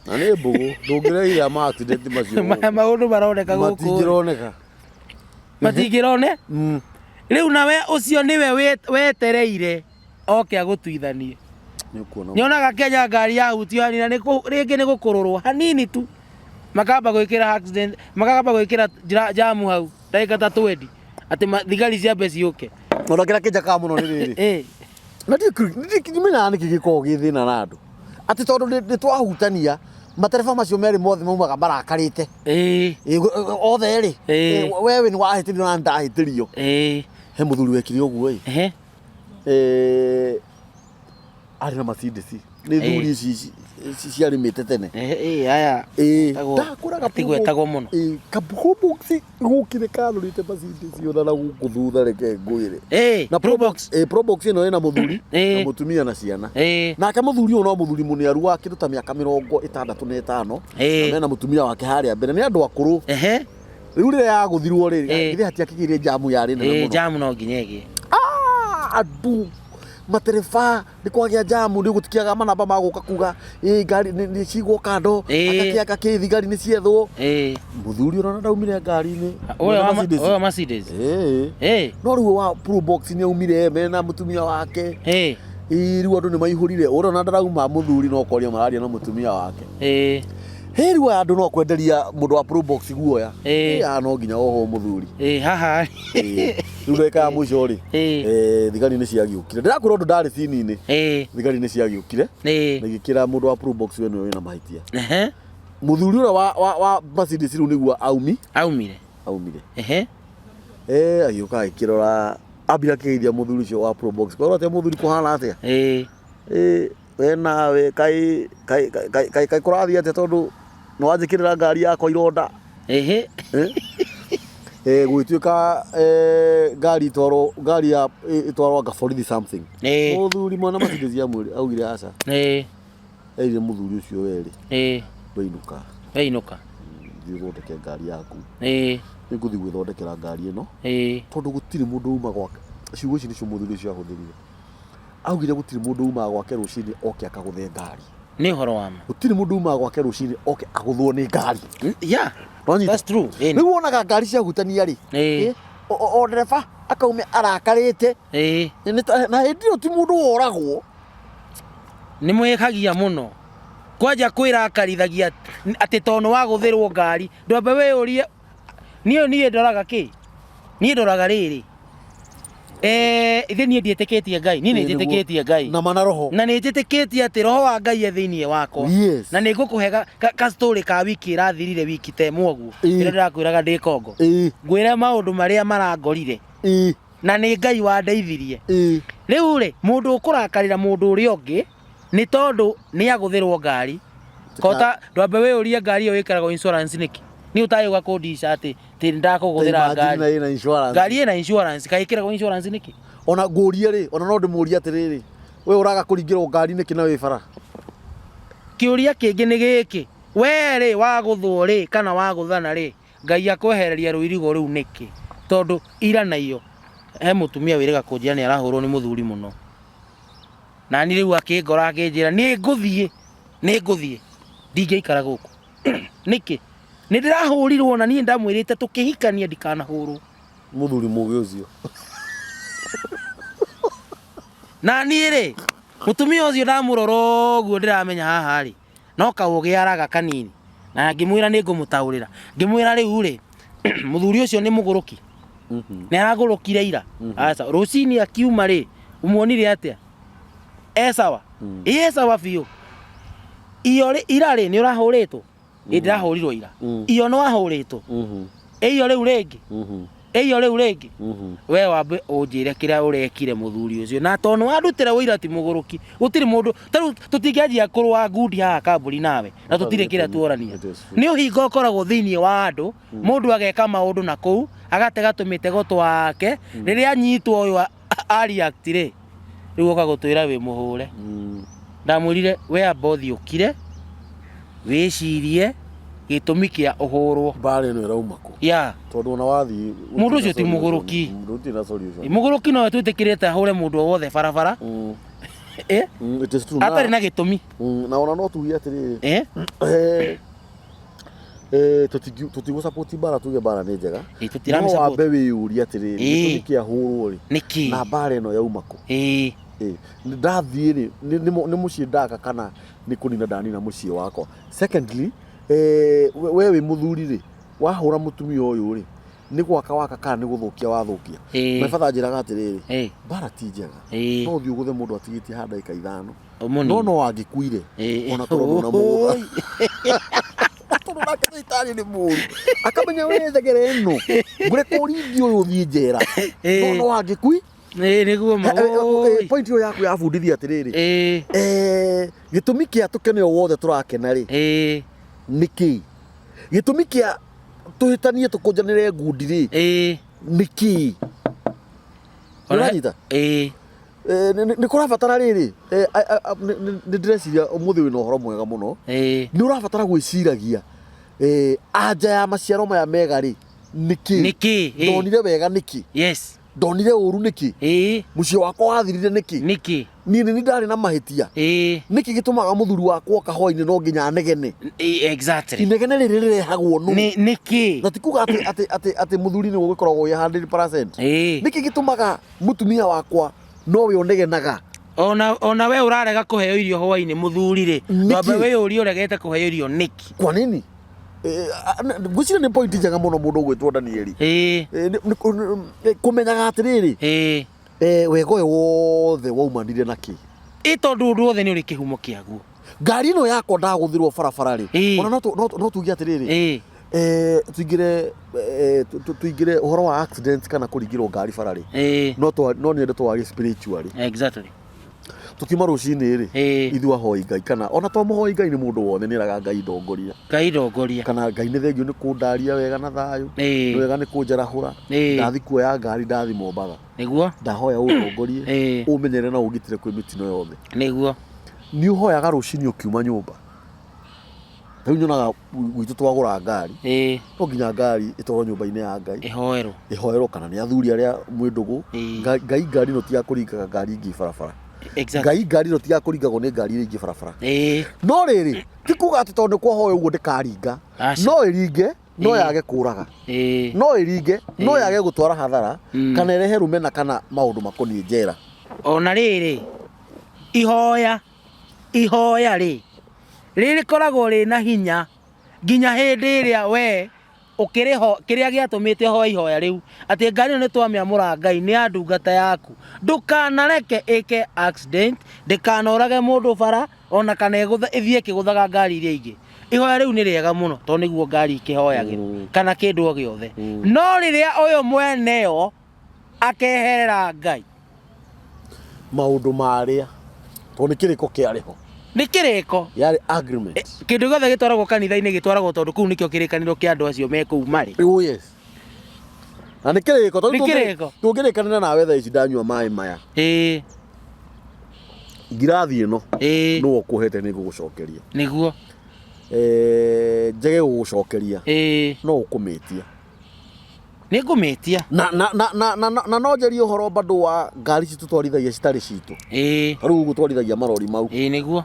Na nĩ mbũgũ ndũngĩrehire ma accident macio Maya maũndũ maroneka gũkũ rĩ. Matingĩroneka. Matingĩrone. Rĩu nawe ũcio nĩwe wetereire oke agũtuithanie. Nĩ ũkuona. Nyonaga Kenya ngari yahutio hanini na rĩngĩ nĩ gũkũrũrwo hanini tu makamba gwĩkĩra accident, makamba gwĩkĩra jamu hau ndagĩka ta 20 atĩ thigari ciambe ciũke. Ona kĩrĩa kĩnjakaga mũno nĩ rĩrĩ. Na ndimenyaga nĩkĩ gĩkoragwo gĩ thĩna na andũ. Atĩ tondũ nĩ twahutania matereba macio merĩ mothe maumaga marakarĩte. Othe rĩ. Wewe nĩ wahĩtĩrio na ndahĩtĩrio. He mũthuri wekire ũguo ĩ. Arĩ na Mercedes. Nĩ thuri ici ciarĩmĩte tene. Aya. Ndakũraga Tigwetagwo mũno. Ka Probox gũkire karũrĩte Mercedes ona na gũkũ thutha reke ngwĩre. Na Probox. Probox ĩno ĩna mũthuri na mũtumia na ciana. Nake mũthuri ũyũ no mũthuri mũniaru wa kĩndũ ta mĩaka 65. Na mena mũtumia wake harĩa mbere nĩ andũ akũrũ. Rĩu rĩrĩa yagũthirwo rĩ, githĩ hatiakĩgĩire jamu yarĩ nene mũno. Jamu no nginya ĩgĩe. Andũ matereba nĩ kwagĩa jamu rĩu gũtikĩaga manamba ma gũka kuga ngari nĩ cigwo kando akakĩanga kĩ thigari nĩ ciethwo. Mũthuri ũrona ndaumire ngari-inĩ. Ũyũ wa Mercedes. No rĩu wa Probox nĩ aumire mena mũtumia wake. Rĩu andũ nĩ maihũrire ũrona ndarauma mũthuri no kwaria mararia na mũtumia wake. Rĩu aya andũ no kwenderia mũndũ wa Probox guoya. Aya no nginya oho mũthuri. Haha. Rĩu ndagĩka ya mũico rĩ, thigari nĩ ciagĩũkire. Ndĩrakwĩra ũndũ ndarĩ cini-inĩ. Thigari nĩ ciagĩũkire. Na igĩkĩra mũndũ wa Probox we nĩwe wĩna mahĩtia. Mũthuri ũrĩa wa Mercedes rĩu nĩguo Aumire. Aumire. Agĩũka agĩkĩrora, ambire akĩgeithia mũthuri ũcio wa Probox. Kwĩrwo atĩa mũthuri kũhana atĩa? We nawe kaĩ kaĩ kũrathiĩ atĩa tondũ nĩ wanjĩkĩrĩra ngari yakwa ironda. Gũgĩtuĩka ngari ĩtwarwo ngari ya ĩtwarwo anga borithi something. Mũthuri mwana Mercedes amwĩrire augire aca. Erire mũthuri ũcio werĩ. Weinũka. Weinũka. Thiĩ ũthondeke ngari yaku. Nĩngũthiĩ gwĩthondekera ngari ĩno. Tondũ gũtirĩ mũndũ uma gwake. Ciugo ici nĩcio mũthuri ũcio ahũthĩrire. Augire gũtirĩ mũndũ umaga gwake rũcinĩ oke akagũthe ngari. Nĩ ũhoro wa ma. Gũtirĩ mũndũ umaga gwake rũcinĩ oke agũthwo nĩ ngari. Yeah. Nĩwanyita? That's true. Rĩu wonaga ngari ciahutania rĩ. O ndereba akaume arakarĩte. Na hĩndĩ ĩyo ti mũndũ woragwo. Nĩ mwĩhagia mũno. Kwanja kwĩrakarithagia atĩ tondũ nĩ wagũthĩrwo ngari. Ndwambe wĩyũrie niĩ ndoraga kĩ? Niĩ ndoraga rĩrĩ. Ithe niĩ ndiĩtĩkĩtie Ngai. Niĩ nĩ njĩtĩkĩtie Ngai. Na mana roho. Na nĩ njĩtĩkĩtie atĩ roho wa Ngai e thĩinĩ wakwa. Na nĩ ngũkũhe ka story ka wiki ĩrathirire wiki ta ĩmwe ũguo. Ĩrĩa ndĩrakwĩraga ndĩ Kongo. Ngwĩre maũndũ marĩa marangorire. Na nĩ Ngai wandeithirie. Rĩu rĩ, mũndũ ũkũrakarĩra mũndũ ũrĩa ũngĩ nĩ tondũ nĩ agũthĩrwo ngari. Kota ndwambe wĩyũrie ngari ĩyo ĩkĩragwo insurance nĩkĩ? Nĩ ũtagĩũka kũndica atĩ ndakũgũthĩra ngari. Ĩna insurance. Ngari ĩna insurance, kaĩ ĩkĩragwo insurance nĩkĩ? Ona ngũrie rĩ, ona no ndĩmũrie atĩrĩrĩ, we ũraga kũringĩrwo ngari nĩkĩ na wĩ bara? Kĩũria kĩngĩ nĩ gĩkĩ, we rĩ wagũthwo rĩ kana wagũthana rĩ, Ngai akwehereria rũirigo rũu nĩkĩ? Tondũ ira na iyo he mũtumia wĩrĩga kũnjĩra nĩ arahũrwo nĩ mũthuri mũno. Na niĩ rĩu akĩngora akĩnjĩra nĩ ngũthiĩ, nĩ ngũthiĩ, ndingĩikara gũkũ. Nĩkĩ? Nĩ ndĩrahũrirwo na niĩ ndamwĩrĩte tũkĩhikania ndikanahũrwo. Mũthuri mũgĩ ũcio. Na niĩ rĩ, mũtumia ũcio ndamũrora ũguo ndĩramenya haha rĩ, no kaũgĩ araga kanini. Na ngĩmwĩra nĩ ngũmũtaũrĩra. Ngĩmwĩra rĩu rĩ, mũthuri ũcio nĩ mũgũrũki. Nĩ aragũrũkire ira. Aca, rũcinĩ akiuma rĩ, ũmuonire atĩa? E sawa? Ĩ e sawa biũ. Iyo rĩ, ira rĩ, nĩ ũrahũrĩtwo? Ĩ ndĩrahũrirwo ira. Iyo nĩ wahũrĩtwo? Ĩyo rĩu rĩngĩ? Ĩyo rĩu rĩngĩ? We wambe ũnjĩre kĩrĩa ũrekire mũthuri ũcio. Na tondũ wandutĩra ũira ti mũgũrũki. Gũtirĩ mũndũ, ta rĩu tũtingĩanjia kũrũa ngundi haha kambuni nawe, na tũtirĩ kĩrĩa tuorania. Nĩ ũhinga ũkoragwo thĩinĩ wa andũ, mũndũ ageka maũndũ na kũu, agatega tũmĩtego twake, rĩrĩa anyitwo ũyũ a react rĩ, rĩu oka gũtwĩra wĩ mũhũre. Ndamwĩrire we amba ũthiĩ ũkire, wĩcirie, Gĩtũmi kĩa ũhũrwo. Mbara ĩno ĩrauma kũ? Ya. Tondũ ona wathiĩ Mũndũ ũcio ti mũgũrũki. Gũtirĩ na solution. Mũgũrũki nowe twĩtĩkĩrĩte ahũre mũndũ o wothe barabara. Eh? It is true. Atarĩ na gĩtũmi. Na ona no tuge atĩrĩrĩ, Eh? tũtigũ support mbara, tuge mbara nĩ njega. Ĩ, tũtiramĩ No support. wambe wĩyũrie atĩrĩrĩ, gĩtũmi kĩa hũrwo rĩ, Nĩkĩ? na mbara ĩno yauma kũ? Ĩ, ndathiĩ rĩ, nĩ mũciĩ ndaka kana nĩ kũnina ndanina mũciĩ wakwa? Secondly, we wĩ mũthuri rĩ, wahũra mũtumia ũyũ rĩ, nĩ gwaka waka kana nĩ gũthũkia wathũkia? My father anjĩraga atĩrĩrĩ, mbara ti njega. No ũthiĩ ũgũthe mũndũ atigĩtie ha ndagĩka 5. Ũmũnini. No no angĩkuire, ona korwo ndũnamũgũtha. Tondũ nake thibitarĩ nĩ mũru, akamenya we thegere ĩno ngũreka ũringi ũyũ ũthiĩ njera, no no angĩkui. Ĩ, nĩguo ma. Oi. Point ĩyo yaku yabundithia atĩrĩrĩ, gĩtũmi kĩa tũkene o wothe tũrakena rĩ, nĩ kĩĩ? Gĩtũmi kĩa tũhĩtanie tũkũnjanĩre ngundi rĩ, nĩ kĩĩ? Ũranyita? Ĩ. Nĩ kũrabatara rĩrĩ, nĩ ndĩreciria ũmũthĩ wĩna ũhoro mwega mũno. Nĩ ũrabatara gwĩciragia, anja ya maciaro maya mega rĩ, nĩ kĩĩ? Nĩkĩ? Ndonire wega nĩkĩ? Yes. Ndonire ũru nĩkĩ? Mũciĩ wakwa wathirire nĩkĩ? Nĩkĩ? Niĩ nĩ ndarĩ na mahĩtia. Nĩkĩ gĩtũmaga mũthuri wakwa oka hwainĩ no nginya anegene? Exactly. Inegene rĩrĩ rĩrehagwo nũ? Nĩkĩ? Na ti kuga atĩ atĩ atĩ atĩ mũthuri nĩwe ũgĩkoragwo wĩ 100%. Nĩkĩ gĩtũmaga mũtumia wakwa nowe ũnegenaga? Ona we ũrarega kũheo irio hwainĩ mũthuri rĩ, Nĩkĩ? ndwambe wĩyũrie ũregete kũheo irio nĩkĩ? Kwa nini? Ngwĩciria nĩ point njega mũno mũndũ ũgwĩtwo Danieli. Kũmenyaga atĩrĩrĩ, wega ũyũ wothe waumanire na kĩ? Ĩ tondũ ũndũ wothe nĩ ũrĩ kĩhumo kĩaguo. Ngari ĩno yakwa ndagũthĩrwo barabara rĩ, ona no tuge atĩrĩrĩ, tuingĩre tuingĩre ũhoro wa accident kana kũringĩrwo ngari bara rĩ, no nyende twarie spiritually. Exactly. Tukiuma rũcinĩ rĩ, ithuĩ ahoi Ngai, kana ona to mũhoi Ngai, nĩ mũndũ wothe nĩeraga Ngai ndongoria. Ngai ndongoria. Kana Ngai nĩ thengio nĩ kũndaria wega na thayũ, nĩ wega nĩ kũnjarahũra. Ndathi kuoya ngari, ndathi Mombatha. Nĩguo. Ndahoya ũndongorie, ũmenyere na ũngitĩre kwĩ mĩtino yothe. Nĩguo. Nĩ ũhoyaga rũcinĩ ũkiuma nyũmba. Rĩu nyonaga gwitũ twagũra ngari, no nginya ngari ĩtwarwo nyũmba-inĩ ya Ngai. Ĩhoerwo. Ĩhoerwo kana nĩ athuri arĩa mwĩ ndũgũ. Ngai ngari ĩno ti ya kũringaga ngari ingĩ barabara. Exactly. Ngai ngari ĩno ti ya kũringagwo nĩ ngari iria ingĩ barabara. No rĩrĩ, ti kuga atĩ tondũ nĩ kwahoya ũguo ndĩkaringa. No ĩringe, no yage kũraga. No ĩringe, no yage gũtwara hathara, kana ĩrehe rũmena kana maũndũ makoniĩ njera. Ona rĩrĩ, ihoya ihoya rĩ, rĩrĩkoragwo rĩna hinya nginya hĩndĩ ĩrĩa we ũkĩrĩho kĩrĩa gĩatũmĩte ũhoe ihoya rĩu, atĩ ngari ĩno nĩ twamĩamũra Ngai nĩ ya ndungata yaku, ndũkanareke ĩke accident, ndĩkanorage mũndũ bara, ona kana ĩthiĩ ĩkĩgũthaga ngari iria ingĩ. Ihoya rĩu nĩ rĩega mũno tondũ nĩguo ngari ikĩhoyagĩrwo kana kĩndũ o gĩothe. No rĩrĩa ũyũ mweneyo akeherera Ngai, maũndũ marĩa tondũ nĩ kĩrĩko kĩarĩ ho, nĩ kĩrĩko, yarĩ agreement. Kĩndũ gĩothe gĩtwaragwo kanitha-inĩ gĩtwaragwo tondũ kũu nĩkĩo kĩrĩkanĩro kĩa andũ acio me kũu marĩ. Oh yes. Na nĩ kĩrĩko tondũ Nĩ kĩrĩko. tũngĩrĩkanĩra nawe thaa ici ndanyua maĩ maya, ngirathi ĩno nĩwe ũkũhete nĩ ngũgũcokeria. Nĩguo. Njege gũgũcokeria, no ũkũmĩtia. Nĩ ngũmĩtia. Na na na na na, na, na no njarie ũhoro bado wa ngari citũ twarithagia citarĩ citũ. Rĩu ũguo twarithagia marori mau. Nĩguo.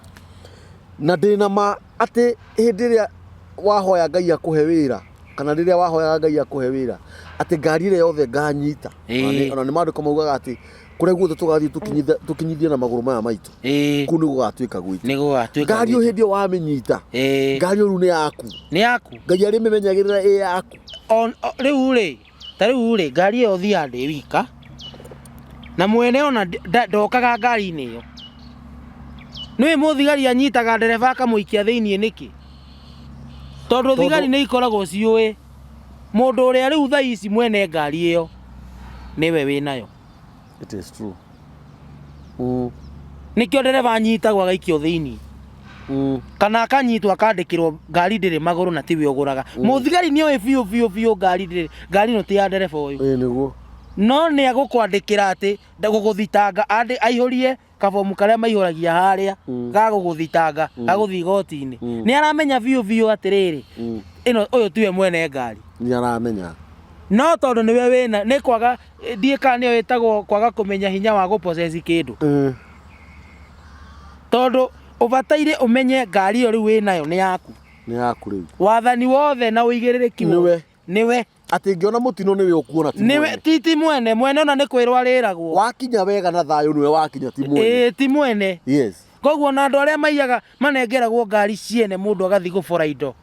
Na ndĩna ma atĩ hĩndĩ ĩrĩa wahoya Ngai akũhe wĩra, kana rĩrĩa wahoyaga Ngai akũhe wĩra, atĩ ngari ĩrĩa yothe nganyita, ona nĩ maandĩko maugaga atĩ kũrĩa guothe tũgathiĩ tũkinyithie na magũrũ maya maitũ, kũu nĩ gũgatuĩka gwitũ. Nĩ gũgatuĩka. Ngari ĩyo hĩndĩ ĩyo wamĩnyita, ngari ĩyo rĩu nĩ yaku. Nĩ yaku. Ngai arĩmĩmenyagĩrĩra ĩ yaku. Rĩu rĩ, ta rĩu rĩ, ngari ĩyo thiaga ndĩ wika, na mwene ona ndokaga ngari-inĩ ĩyo. Nĩũĩ mũthigari anyitaga ndereba akamũikia thĩiniĩ nĩkĩ? Tondũ thigari nĩ ikoragwo ciũĩ mũndũ ũrĩa rĩu thaa ici mwene ngari ĩyo nĩwe wĩnayo. It is true. Nĩkĩo ndereba anyitagwo agaikio thĩiniĩ. Kana akanyitwo akandĩkĩrwo ngari ndĩrĩ magũrũ na tiwe ũgũraga. Mũthigari nĩ oĩ biũ biũ biũ ngari ndĩrĩ, ngari ĩno ti ya ndereba ũyũ. Ĩĩ nĩguo. No nĩ egũkwandĩkĩra atĩ gũgũthitanga aihũrie Kabomu karĩa maihũragia harĩa ga gũgũthitanga, ga gũthiĩ igoti-inĩ, nĩ aramenya biũ biũ atĩrĩrĩ, ĩno ũyũ tiwe mwene ngari. Nĩ aramenya. No tondũ nĩwe wĩna nĩ kwaga, ndiĩ kana nĩyo ĩtagwo kwaga kũmenya hinya wa gũpossess kĩndũ. Tondũ ũbataire ũmenye ngari ĩyo rĩu wĩnayo nĩ yaku. Nĩ yaku rĩu. Wathani wothe na ũigĩrĩrĩki Nĩwe. wothe nĩwe. Atĩ ngĩona mũtino nĩwe ũkuona, ti Nĩwe mwene. ti mwene. Mwene ona nĩ kwĩrwo arĩragwo. Wakinya wega na thayũ, nĩwe wakinya, ti mwene. Ĩĩ, ti mwene. Koguo na andũ arĩa maiyaga, manengeragwo ngari ciene, mũndũ agathiĩ gũbora indo,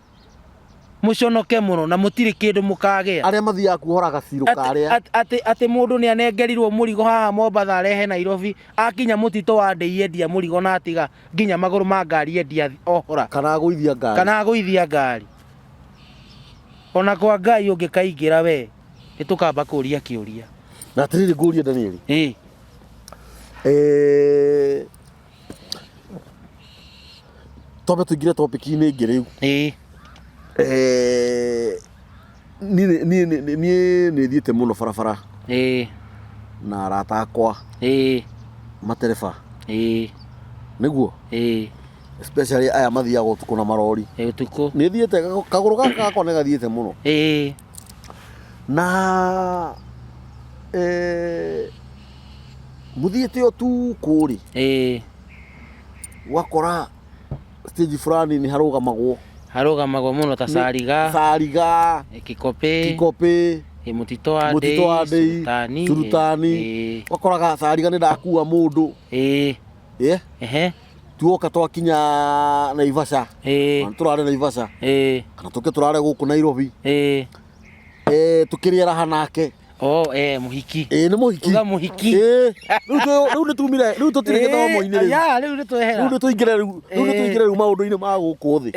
mũconoke mũno na mũtirĩ kĩndũ mũkagĩa. Arĩa mathiaga kuohora gacirũ karĩa. Atĩ mũndũ nĩ anengerirwo mũrigo haha Mombatha arehe Nairobi, akinya mũtitũ wa ndĩi endia mũrigo na atiga nginya magũrũ ma ngari endia ohora. Kana agũithia ngari. Kana agũithia ngari. Ona kwa Ngai ũngĩkaingĩra we nĩ tũkamba kũria kĩũria. Na atĩrĩrĩ, ngũrie Danieli. Ĩĩ. Twambe tũingĩre topic-inĩ ĩngĩ rĩu. Ĩĩ. Niĩ nĩ thiĩte mũno barabara na arata akwa matereba. Nĩguo? Ĩĩ. Especially aya mathiaga ũtukũ na marori. Ĩ, ũtukũ. Nĩ thiĩte, kagũrũ gaka gakwa nĩ gathiĩte mũno. Na mũthiĩte ũtukũ rĩ, ũgakora stage fulani nĩ harũgamagwo. Harũgamagwo mũno ta Sariga. Sariga. Kikopĩ. Kikopĩ. Ĩ, mũtitũ wa mũtitũ wa Ndĩi, Ndĩi, Sultani. Sultani. Ũgakoraga Sariga nĩ ndakua mũndũ. Tuoka twakinya Naivasha. Kana tũrare Naivasha. Kana tũke tũrare gũkũ Nairobi. Tũkĩrĩe raha nake. Oh, mũhiki. Ĩĩ, nĩ mũhiki. Uga mũhiki. Ĩĩ. Rĩu nĩ tumire, rĩu tũtirĩ gĩthomo-inĩ rĩu. Ya, rĩu nĩ twehera. Rĩu nĩ tũingĩre rĩu maũndũ-inĩ ma gũkũ thĩ.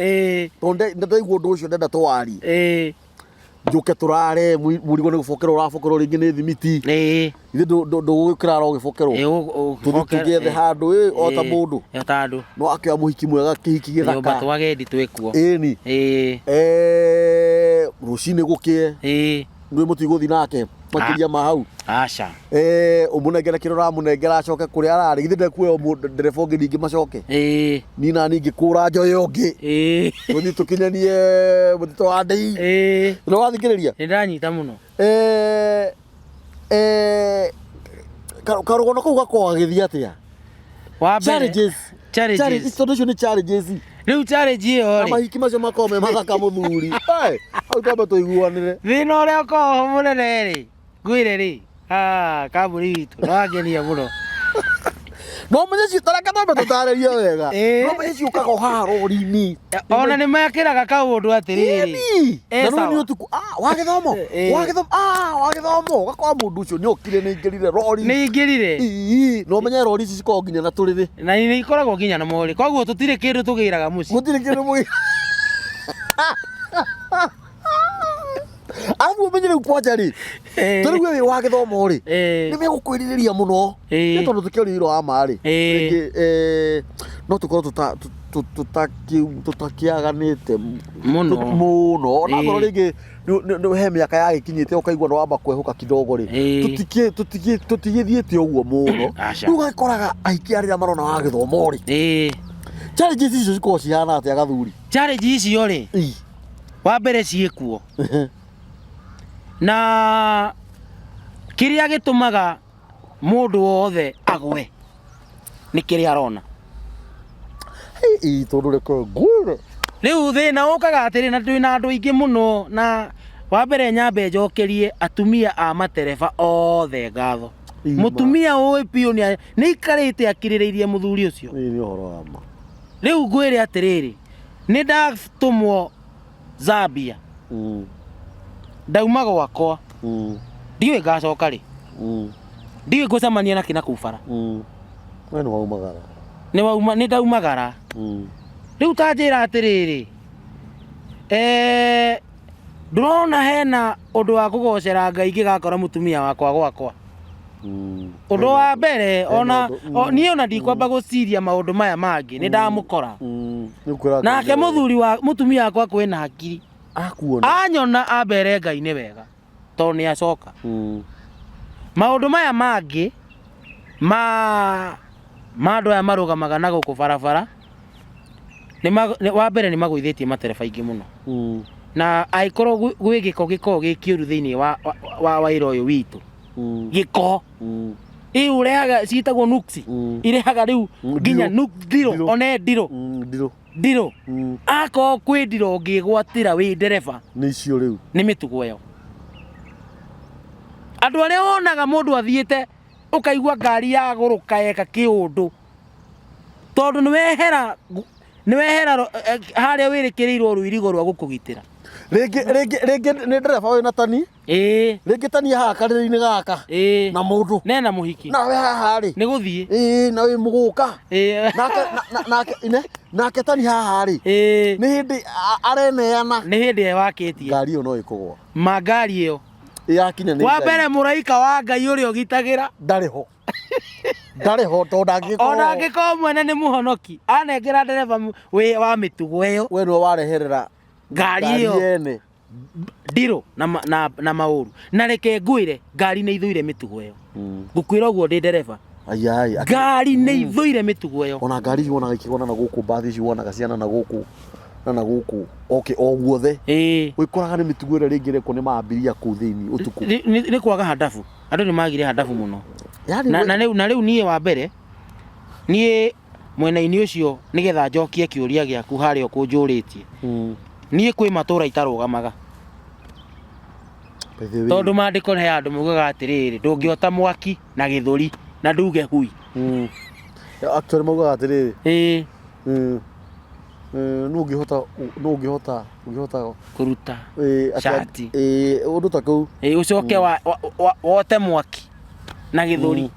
Tondũ ndaigua ũndũ ũcio ndenda tũwarie. Njũke tũrare, mũrigo nĩ gũbokerwo ũrabokerwo rĩngĩ nĩ thimiti. Ithe ndũgũkĩrara ũgĩbokerwo. Tũthiĩ tũgĩethe handũ o ta mũndũ. O ta andũ. No akĩoya mũhiki mwega, kĩhiki Nyũmba gĩthaka. twagendi twĩkuo. Ĩni. Rũcinĩ gũkĩe. Ndũĩ mũtigũthiĩ nake makĩria ma hau. Aca. Ũmũnengere kĩrĩa ũramũnengera acoke kũrĩa ararĩ. Githĩ ndekuoya ndereba ũngĩ ningĩ macoke. Niĩ na niĩ ngĩkũra njoye ũngĩ. Tũthiĩ tũkinyanie mũtitũ wa Ndĩi. Nĩ wathikĩrĩria? Nĩ ndanyita mũno. Karũgano kau gakoragwo gagĩthiĩ atĩa? Wa mbere. Challenges. Challenges. Challenges, tondũ icio nĩ challenges. Rĩu challenge ĩyo Na rĩ. mahiki macio makoragwo me mathaka mũthuri. Hey, hau twambe tũiguanĩre. Thĩna ũrĩa ũkoragwo ho mũnene rĩ, ngwĩre rĩ, kambuni witũ no wangenia mũno. No menye cio, tareke twambe tũtarĩrie wega. No menye ciũkaga o haha rori-inĩ. Ona nĩ mekĩraga kaũndũ atĩrĩrĩ. Ĩni. Na Sawa. rĩu nĩ ũtukũ. Wa gĩthomo. Wa gĩthomo. Wa gĩthomo. Ũgakora mũndũ ũcio nĩ okire, nĩ aingĩrire rori. Nĩ aingĩrire. Ii, no menye rori ici cikoragwo nginya na tũrĩrĩ. Na nĩ ikoragwo nginya na morĩ. Koguo tũtirĩ kĩndũ tũgĩraga mũciĩ. Gũtirĩ kĩndũ mũgĩ. Arabu ũmenye rĩu kwanja rĩ, ta rĩu we wĩ wa gĩthomo rĩ, nĩ megũkwĩrirĩria mũno. Nĩ tondũ tũkĩaria ũhoro wa ma rĩ, rĩngĩ no tũkorwo tũtakĩaganĩte Mũno. Mũno. Ona akorwo rĩngĩ he mĩaka yagĩkinyĩte ũkaigua nĩ wamba kwehũka kidogo rĩ, tũtigĩthiĩte ũguo mũno. Aca. Rĩu ũgagĩkoraga ahiki arĩa marona wa gĩthomo rĩ, challenges icio cikoragwo cihana atĩa gathuri? Challenge icio rĩ, wa mbere ciĩkuo. Na kĩrĩa gĩtũmaga mũndũ wothe agwe nĩ kĩrĩa arona. Ii, tondũ reke ngwĩre. Rĩu thĩna ũkaga atĩrĩ, na twĩna andũ aingĩ mũno, na wa mbere nyambe njokerie atumia a matereba othe ngatho. Ima. Mũtumia ũĩ biũ nĩ aikarĩte akirĩrĩirie mũthuri ũcio. Ii, nĩ ũhoro wa ma. Rĩu ngwĩre atĩrĩrĩ, nĩ ndatũmwo Zambia. Ndauma gwakwa. Ndiũĩ ngacoka rĩ. Ndiũĩ ngũcemania nakĩ na kũu bara. We nĩ waumagara. Nĩ wauma, nĩ ndaumagara. Rĩu ta njĩra atĩrĩrĩ, ndũrona hena ũndũ wa kũgocera Ngai ngĩgakora mũtumia wakwa gwakwa. Ũndũ wa mbere, ona, niĩ ona ndikwamba gũciria maũndũ maya mangĩ, nĩ ndamũkora. Nĩ ũkwĩra Ngai Nake nĩ wega. mũthuri wa mũtumia wakwa kwĩna hakiri. Akuona. Anyona ambere Ngai nĩ wega, tondũ nĩ acoka. Maũndũ maya mangĩ ma Ma andũ aya marũgamaga na gũkũ barabara nĩ ma- nĩ- wa mbere nĩ magũithĩtie matereba aingĩ mũno. Na angĩkorwo gwĩ gĩko gĩkoragwo gĩ kĩũru thĩinĩ wa wĩra ũyũ witũ, gĩko ĩ ũrehaga ciĩtagwo nuksi, irehaga rĩu nginya Ndirũ. ndirũ. Ndirũ. One ndirũ. Ndirũ. Ndirũ. Akorwo kwĩ ndirũ ũngĩgwatĩra wĩ ndereba, Nĩ icio rĩu. Nĩ mĩtugo ĩyo. Andũ arĩa wonaga mũndũ athiĩte ũkaigua ngari yagũrũka yeka kĩũndũ, tondũ nĩ wehera harĩa wĩrĩkĩrĩirwo rũirigo rwa gũkũgitĩra. Rĩngĩ nĩ ndereba wĩna tani. Rĩngĩ tani haha karĩrĩ-inĩ gaka. Na mũndũ. Nena mũhiki. Nawe haha rĩ. Nĩ gũthiĩ. Ĩĩ, na wĩ mũgũka. Nake nake ine nake tani haha rĩ. Nĩ hĩndĩ areneana. Nĩ hĩndĩ ĩyo wakĩtie. Ngari ĩyo no ĩkũgwa. Ma ngari ĩyo. Yakinya nĩ Wa Ngai. mbere mũraika wa Ngai ũrĩa ũgitagĩra. Ndarĩ ho. Ndarĩ ho tondũ ndangĩkorwo. Ona angĩkorwo mwene nĩ mũhonoki anengera ndereba wĩ wa mĩtugo ĩyo. We nĩwe wareherera ngari ĩyo yene. Ndirũ na maũru na reke ngwĩre, ngari nĩ ithũire mĩtugo ĩyo. Ngũkwĩra ũguo ndĩ ndereba. Ayai. Ngari nĩ ithũire mĩtugo ĩyo. Ona ngari ici wonaga ikĩgona na gũkũ, mbathi ici wonaga ciana na gũkũ na gũkũ okay o guothe. Wĩkoraga nĩ mĩtugo ĩrĩa rĩngĩ ĩrekwo nĩ maambiria kũu thĩinĩ ũtukũ. Nĩ kwaga handabu, andũ nĩ magire handabu mũno. Yani Na rĩu niĩ wa mbere niĩ mwena-inĩ ũcio, nĩgetha njokie kĩũria gĩaku harĩa ũkũnjũrĩtie, niĩ kwĩ matũra itarũgamaga. By the way. Tondũ maandĩko he andũ maugaga atĩrĩrĩ, ndũngĩota mwaki na gĩthũri na nduge hui. Actually maugaga atĩrĩrĩ, nũ ũngĩhota Kũruta cati. Ũndũ ta kũu. Ũcoke wote mwaki na gĩthũri.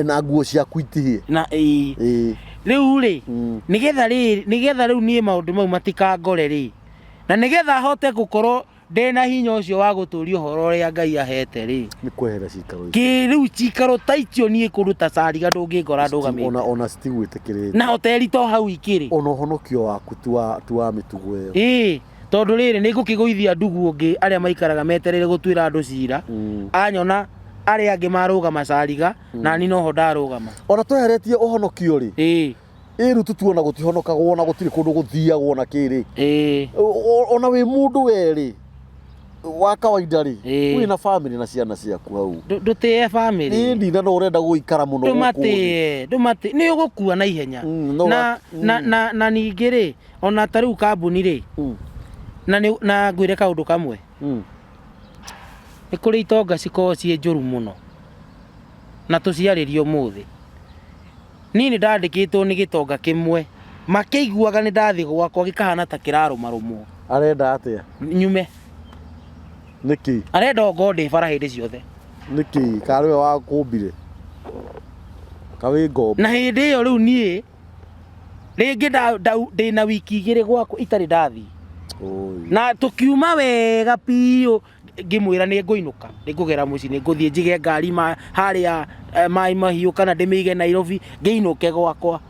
Na nguo ciaku itihĩe. Na ĩĩ. Rĩu rĩ, nĩgetha rĩ, nĩgetha rĩu niĩ maũndũ mau matikangore rĩ, na nĩgetha hote gũkorwo ndĩna hinya ũcio wa gũtũria ũhoro ũrĩa Ngai ahete rĩ, Nĩ kwehera cikaro ici. Kĩ rĩu cikaro ta icio, niĩ kũndũ ta Cariga ndũngĩngora ndũgamĩte. Ona citigwĩtĩkĩrĩte. Na hoteli to hau ikĩrĩ. Ona ũhonokio waku ti wa mĩtugo ĩyo. Ĩĩ, tondũ rĩrĩ, nĩ ngũkĩgũithia ndugu ũngĩ arĩa maikaraga metereire gũtuĩra andũ cira. Anyona arĩa angĩ marũgama Cariga na niĩ noho ndarũgama. Ona tweheretie ũhonokio rĩ, ĩ rĩu tũtuona gũtihonokagwo na gũtirĩ kũndũ gũthiagwo na kĩrĩ. Ona wĩ mũndũ we rĩ wa kawaida rĩ, wĩna family na ciana ciaku hau. Ndũtĩe family. Ĩni, na no ũrenda gũikara mũno gũkũ thĩ. Ndũmatĩe, ndũmatĩe, nĩ ũgũkua na ihenya. No Na ningĩ rĩ, ona ta rĩu kambuni rĩ, na na ngwĩre kaũndũ kamwe, nĩ kũrĩ itonga cikoragwo ciĩ njũru mũno na tũciarĩrie ũmũthĩ. Niĩ nĩ ndandĩkĩtwo nĩ gĩtonga kĩmwe, makĩiguaga nĩ ndathiĩ gwakwa gĩkahana ta kĩrarũmarũmwo. Arenda atĩa? Nyume. Nĩkĩ? Arenda ongorwo ndĩ bara hĩndĩ ciothe. Nĩkĩ? Karĩ we wakũmbire kawĩ ngombo? Na hĩndĩ ĩyo rĩu niĩ rĩngĩ ndĩna wiki 2 gwakwa itarĩ ndathiĩ. Oi. Na tũkiuma wega biũ, ngĩmwĩra nĩ ngũinũka, nĩ ngũgera mũciĩ, nĩ ngũthiĩ njige ngari ma harĩa Maĩ Mahiũ kana ndĩmĩige Nairobi, ngĩinũke gwakwa.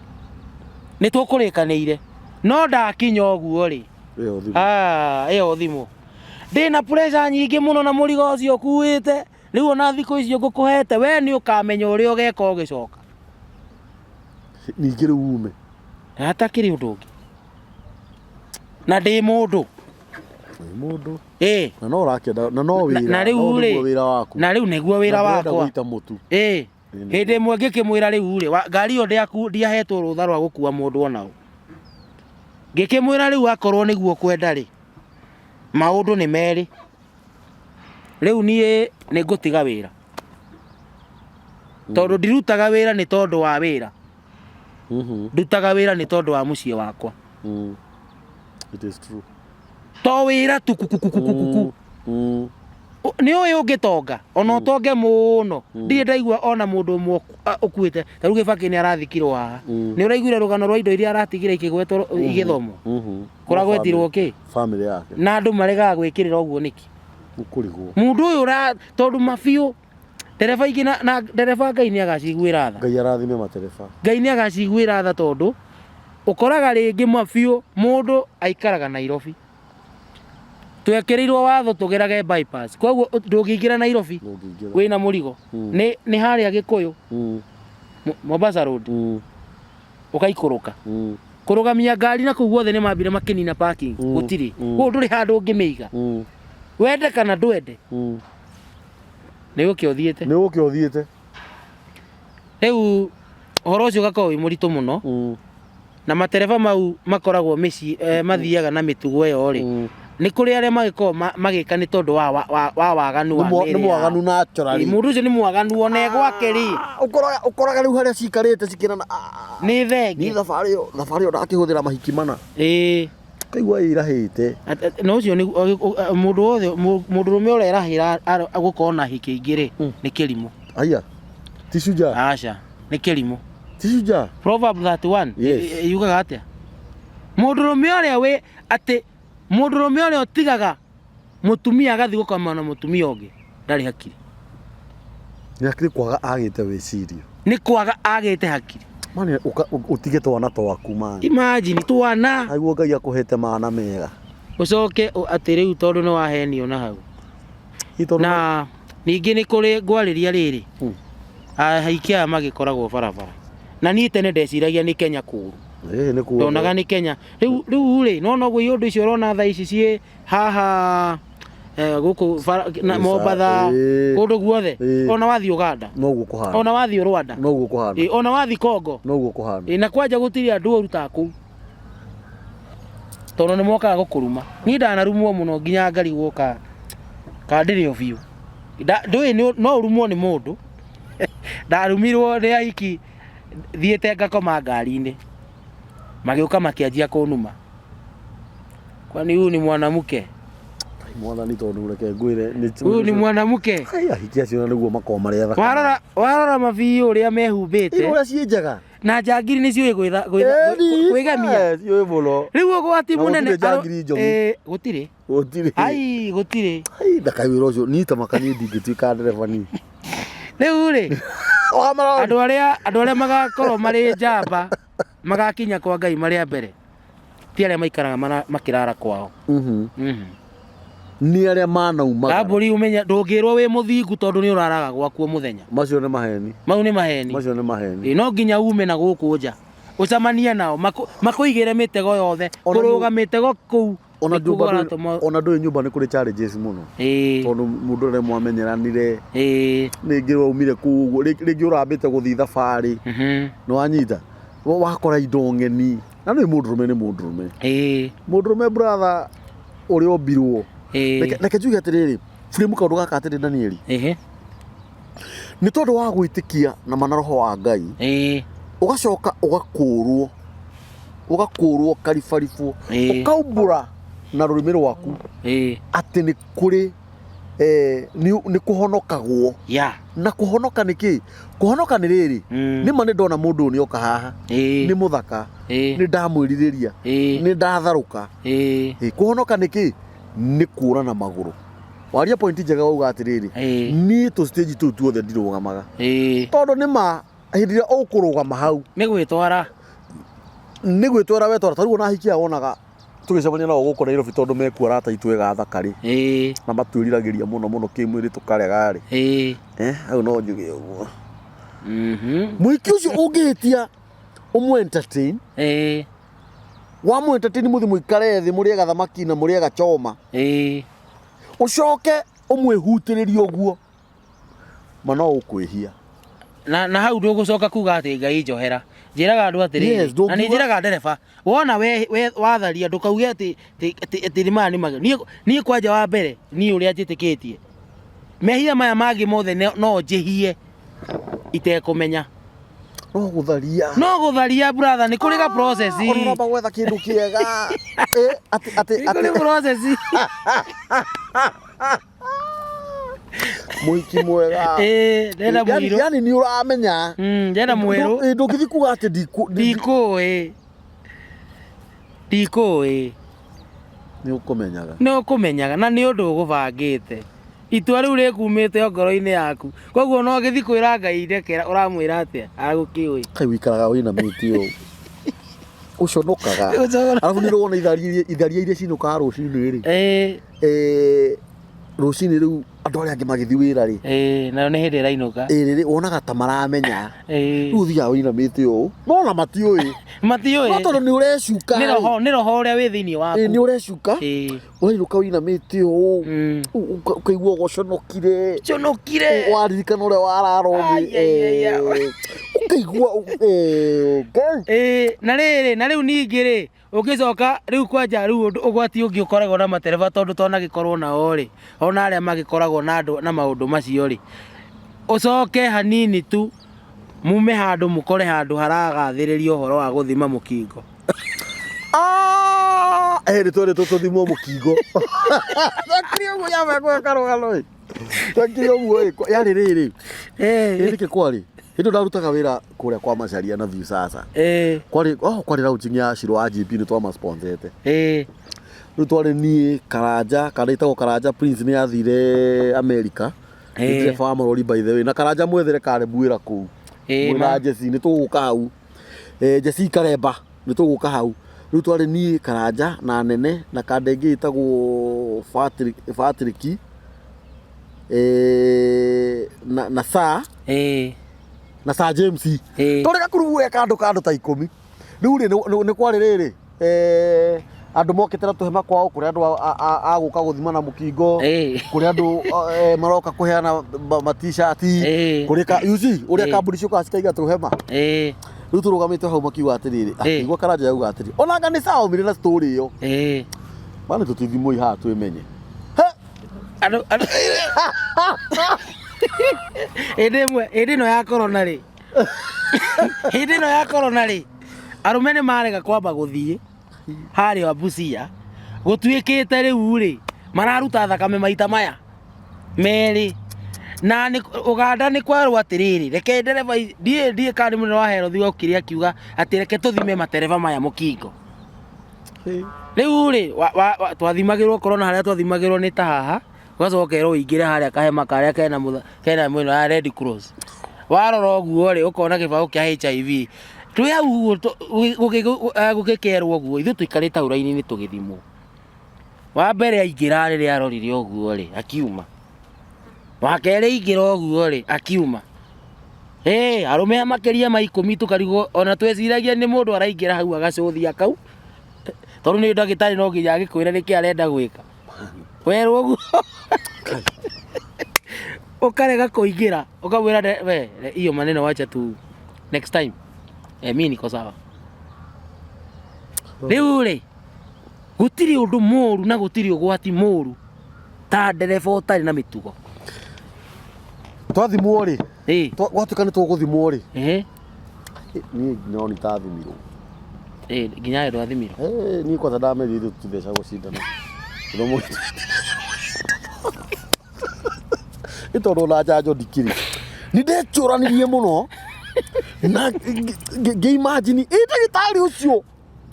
Nĩ tũkũrĩkanĩire, no ndakinya ũguo rĩ, Ĩyo thimũ. Ah, ĩyo thimũ, ndĩna pressure nyingĩ mũno na mũrigo ũcio ũkuĩte rĩu, ona thikũ icio ngũkũhete, we nĩ ũkamenya ũrĩa ũgeka ũgĩcoka. Ningĩ rĩu ume. Hatakĩrĩ ũndũ ũngĩ na ndĩ mũndũ. Wĩ mũndũ. Ĩ. Na no ũrakĩenda na no wĩra. Na rĩu no rĩ, nĩguo wĩra waku. Na rĩu nĩguo wĩra Na ndũrenda wakwa. gũita mũtu. Ĩ. Ĩ, nĩguo. Hĩndĩ ĩmwe ngĩkĩmwĩra rĩu rĩ, ngari ĩyo ndiahetwo rũtha rwa gũkua mũndũ ona ũ. Ngĩkĩmwĩra rĩu akorwo nĩguo kwenda rĩ, maũndũ nĩ merĩ, rĩu niĩ nĩ ngũtiga wĩra, tondũ ndirutaga wĩra nĩ tondũ wa wĩra, ndutaga wĩra nĩ tondũ wa mũciĩ wakwa. It is true. To wĩra tu kukukukukuku. Nĩ ũĩ ũngĩtonga, ona ũtonge mũno, ndirĩ ndaigua ona mũndũ ũmwe ũkuĩte. Ta rĩu Gĩbakĩ nĩ arathikirwo haha. Nĩ ũraiguire rũgano rwa indo iria aratigire ikĩgwetwo igĩthomwo? Kũragwetirwo kĩ? Family yake. Na andũ maregaga gwĩkĩrĩra ũguo nĩkĩ? Ũkũrigwo. Mũndũ ũyũ ũra tondũ mabiũ ndereba ingĩ na ndereba, Ngai nĩ agaciguĩra tha. Ngai arathime matereba. Ngai nĩ agaciguĩra tha, tondũ ũkoraga rĩngĩ mabiũ mũndũ aikaraga Nairobi, twekĩrĩirwo watho tũgerage bypass, koguo ndũngĩingĩra Nairobi Ndũngĩingĩra. wĩna mũrigo. Nĩ harĩa Gĩkũyũ. Mombasa Road ũgaikũrũka kũrũgamia ngari na kũu guothe nĩ mambire makĩnina parking gũtirĩ kũu ndũrĩ handũ ũngĩmĩiga wende kana ndwende nĩ gũkĩ ũthiĩte nĩ gũkĩ ũthiĩte rĩu ũhoro ũcio ũgakorwo wĩ mũritũ mũno na matereba mau makoragwo mĩciĩ eh, mathiaga na mĩtugo ĩyo rĩ nĩ kũrĩ arĩa magĩkoragwo magĩka nĩ tondũ wa, wa, wa, wa waganu wa Nĩ mwa- mĩĩrĩ nĩ mwaganu yao. naturally. Ĩ, mũndũ ũcio nĩ mwaganu ona e gwake rĩ Ah, ũkoraga ũkoraga rĩu harĩa cikarĩte cikĩrana ah, nĩ niĩ thenge thabarĩ ĩyo thabarĩ ĩyo ndakĩhũthĩra mahiki mana ĩĩ kaigua ĩrahĩte At- at- na ũcio nĩ mũndũ wothe mũndũrũme ũrĩa erahĩra gũkorwo na hiki ingĩ rĩ nĩ kĩrimũ aya ti shujaa aca nĩ kĩrimũ ti shujaa Proverb 31 Yes. yugaga atĩa mũndũrũme ũrĩa wĩ atĩ mũndũrũme ũrĩa ũtigaga mũtumia agathiĩ gũkoma na mũtumia ũngĩ ndarĩ hakiri nĩ akĩrĩ kwaga agĩte wĩcirio nĩ kwaga agĩte hakiri mani ũtige twana twaku mani imagine twana aiguo ngai akũhete mana mega ũcoke atĩ rĩu tondũ nĩ wahenio na hau Ĩ tondũ na ningĩ nĩ kũrĩ ngwarĩria rĩrĩ ahiki aya magĩkoragwo barabara na niĩ tene ndeciragia nĩ Kenya kũũru Ĩ, nĩ kuo ndonaga nĩ Kenya rĩu rĩu rĩ no noguo iũndũ icio ũrona thaa ici ciĩ haha eh, gũkũ na Ĩca, Mombatha ĩ. kũndũ guothe Ĩ. ona wathiĩ Uganda noguo kũhana ona wathiĩ Rwanda noguo kũhana Ĩ, ona wathiĩ Congo noguo kũhana Ĩ, na kwanja gũtirĩ andũ oru ta kũu tondũ nĩ mokaga gũkũruma niĩ ndanarumwo mũno nginya ngarigwo ka ka ndĩrĩ o biũ ndũĩ no ũrumwo nĩ mũndũ ndarumirwo nĩ ahiki thiĩte ngakoma ngari-inĩ magĩũka makĩanjia kũnuma kwani huyu ni mwanamke Ai, mwathani tondũ reke ngwĩre nĩ- huyu ni mwanamke Ai, ahiki acio na nĩguo makoragwo marĩ athaka warora warora mabiũ ũrĩa Ĩ, mehumbĩte ũrĩa ciĩ njega na njangiri nĩ ciũĩ Ĩni, kwĩgemia eh, ciũĩ mũno rĩu ũgwati Na mũnene gũtirĩ njangiri njogu. Ĩ, gũtirĩ gũtirĩ ai gũtirĩ Ai, ndakae wĩra ũcio niĩ ta maka niĩ ndingĩtuĩka ndereba niĩ rĩu rĩ Wamarora. andũ arĩa magakorwo marĩ njamba magakinya kwa Ngai marĩ a mbere ti arĩa maikaraga makĩrara kwao Nĩ arĩa manaumaga Kambũri ũmenye ndũngĩrwo wĩ mũthingu tondũ nĩ ũraraga gwaku o mũthenya macio nĩ maheni mau nĩ maheni macio nĩ maheni Ĩ, no nginya ume na gũkũ nja ũcemanie nao makũigĩre mĩtego yothe Ona kũrũga mĩtego kũu ona nĩkuo nyũmba kũratũma- ona ndũĩ nyũmba nĩ kũrĩ challenges mũno Ĩ, tondũ mũndũ ũrĩa mwamenyeranire ĩ, rĩngĩ waumire kũu ũguo rĩngĩ ũrambĩte gũthiĩ thabarĩ nĩ wanyita wakora indo ng'eni na nĩ mũndũrũme nĩ mũndũrũme ĩ, mũndũrũme brother ũrĩa ombirwo ĩ, reke njuge atĩrĩrĩ frame kaũndũ gaka atĩrĩ Danieli ĩhĩ, nĩ tondũ wa gwĩtĩkia na mana roho wa Ngai ĩ, ũgacoka ũgakũrwo ũgakũrwo karibaribwo Ĩĩ. ũkaumbũra na rũrĩmĩ rwaku ĩ, atĩ nĩ kũrĩ eh, nĩ kũhonokagwo ya na kũhonoka nĩ kĩ kũhonoka nĩ rĩrĩ nĩ ma nĩ ndona mũndũ ũyũ nĩ oka haha ĩ, nĩ mũthaka ĩ, nĩ ndamwĩrirĩria ĩ, nĩ ndatharũka ĩ, Ĩ, kũhonoka nĩ kĩ nĩ kũra na magũrũ waria point njega wauga atĩrĩrĩ Ĩĩ. niĩ tũ stage tũu tuothe ndirũgamaga ĩ, tondũ nĩ ma hĩndĩ ĩrĩa ũkũrũgama hau nĩ gwĩtwara nĩ gwĩtwara wetwara tarĩu ona ahiki aya wonaga tũgĩcemania nao gũkũ Nairobi tondũ mekuo arata aitũ ega athaka rĩ ĩ, na matwĩriragĩria mũno mũno kĩmwĩrĩ tũkarega rĩ ĩ, eh, hau no njuge ũguo mũhiki ũcio ũngĩhĩtia ũmũ entertain ĩ, wamũ entertain mũthiĩ mũikare thĩ mũrĩe gathamaki na mũrĩe gachoma ĩ, ũcoke ũmwĩhutĩrĩrie ũguo ma no ũkwĩhia na hau ndũgũcoka kuga atĩ ngai njohera njĩraga andũ atĩrĩrĩ Yes, na nĩ ndũngiuga- njĩraga ndereba wona we, we watharia ndũkauge atĩ atĩ nĩ maya nĩ mage niĩ niĩ kwanja wa mbere niĩ ũrĩa njĩtĩkĩtie mehia maya mangĩ mothe no njĩhie itekũmenya no gũtharia no gũtharia brother nĩ kũrĩ ga process ona ũramba gwetha kĩndũ kĩega Eh, atĩ atĩ nĩ kũrĩ atĩ process mũhiki mwega ĩĩ ndenda Yani- mũirũ yani nĩ ũramenya ndenda mwerũ ndũngĩthiĩ kuga atĩ ndikũĩ ndikũĩ nĩ ũkũmenyaga nĩ ũkũmenyaga na nĩ ũndũ ũgũbangĩte itua rĩu rĩkumĩte o ngoro-inĩ yaku koguo no gĩthiĩ kwĩra ngai ndekera ũramwĩra atĩa agũkĩũĩ kai wĩikaraga wĩinamĩte ũũ ũconokaga Ũconokaga. arabu nĩ ũrona itharia iria cinũkaga rũcinĩ rĩ ĩĩ Eh, rũcinĩ rĩu Andũ arĩa angĩ magĩthiĩ wĩra rĩ, Ĩĩ, nayo nĩ hĩndĩ ĩrainũka. Ĩ rĩrĩ wonaga ta maramenya. Ĩĩ. Rĩu ũthiaga ũinamĩte ũũ, no ona matiũĩ, no Matiũĩ. tondũ nĩ ũrecuka Nĩ rĩ, roho, nĩ roho ũrĩa wĩ thĩinĩ waku. Ĩ, nĩ ũrecuka, Ĩĩ. ũrainũka ũinamĩte ũũ, ũkaigua ũgoconokire, Conokire. Waririkana ũrĩa warara ũngĩ, Ai, ai, ai, ai. Ũkaigua Ngai. Ĩĩ, na rĩrĩ, na rĩu ningĩ rĩ, ũngĩcoka rĩu kwanja rĩu ũndũ ũgwati ũngĩ ũkoragwo na matereba tondũ twanagĩkorwo nao rĩ, ona arĩa magĩkoragwo na andũ na maũndũ macio rĩ, ũcoke hanini tu mume handũ mũkore handũ haragathĩrĩrio ũhoro wa gũthima mũkingo. Ah, nĩ twerĩtwo tũthimwo mũkingo. Twekire ũguo yamba gweka karũgano ĩ. Twekire ũguo ĩ, yarĩ rĩrĩ. Ĩ nĩkĩ kwarĩ? Hĩndĩ ĩyo ndarutaga wĩra kũrĩa kwa Macharia na View Sasa. Kwarĩ oh kwarĩ launching ya Shiro wa GP, nĩ twamasponsete. Rĩu twarĩ niĩ, Karanja, kana ĩtagwo Karanja Prince, nĩ athire America. Nĩ ndereba wa marori, by the way. Na Karanja mwethere Karebu wĩra kũu. Mwĩna Jesse nĩ tũgũka hau. Jesse Karemba nĩ tũgũka hau. Rĩu twarĩ niĩ, Karanja na Nene na kanda ĩngĩ ĩtagwo Patrick, Patrick na Sir na Sir James. Tũrĩ gakurubu we kandũ ta 10. Rĩu rĩ, nĩ kwarĩ rĩrĩ, andũ mokĩte na tũhema kwao, kũrĩ andũ a gũka gũthima na mũkingo, kũrĩ andũ maroka kũheana ma t-shirt, kũrĩ ka, you see ũrĩa kambuni ciũkaga cikaiga tũhema. Rĩu tũrũgamĩte hau makiuga atĩrĩrĩ, akĩigua Karanja yauga atĩrĩ, ona anga nĩ saomire na story ĩyo. Bana tũtithimwo haha twĩmenye. He! Andũ hĩndĩ ĩmwe, hĩndĩ ĩno ya corona rĩ, hĩndĩ ĩno ya corona rĩ, arũme nĩ marega kwamba gũthiĩ harĩa Busia, gũtuĩkĩte rĩu rĩ, mararuta thakame maita maya merĩ. Na nĩ Ũganda nĩ kwerwo atĩrĩrĩ, reke ndereba, ndiĩ kana nĩ mũnene wa herothi okire akiuga atĩ reke tũthime matereba maya mũkingo. Rĩu rĩ, twathimagĩrwo corona, harĩa twathimagĩrwo nĩ ta haha, ũgacoka ũkerwo ũingĩre harĩa kahema karĩa kena mwena wa Red Cross. Warora ũguo rĩ, ũkona gĩbaũ kĩa HIV. Twĩ hau ũguo gũgĩkerwo ũguo, ithuĩ tũikarĩte hau raini-inĩ tũgĩthimwo. Wa mbere aingĩra rĩrĩa arorire ũguo rĩ, akiuma. Wa kerĩ aingĩra ũguo rĩ, akiuma. Ĩ arũme makĩria ma 10 tũkarigwo, ona tweciragia nĩ mũndũ araingĩra hau agacũthia kau, tondũ nĩ ndagĩtarĩ no nginya agĩkwĩre nĩkĩ arenda gwĩka. Werwo ũguo ũkarega kũingĩra, ũkamwĩra we hiyo maneno wacha tu next time, mi niko sawa. Rĩu rĩ, gũtirĩ ũndũ mũru na gũtirĩ ũgwati mũru ta ndereba ũtarĩ na mĩtugo. Twathimwo rĩ, gwatuĩka nĩ tũgũthimwo rĩ, niĩ nginya oni tathimirwo. Ĩ, nginya we ndwathimirwo? Niĩ kwanza ndamerire ithuĩ tũtithecagwo cindano. Gĩthomo nĩ tondũ ona njanjo ndikĩrĩ. Nĩ ndecũranirie mũno na ngĩ-imagine ĩ ndagĩtarĩ ũcio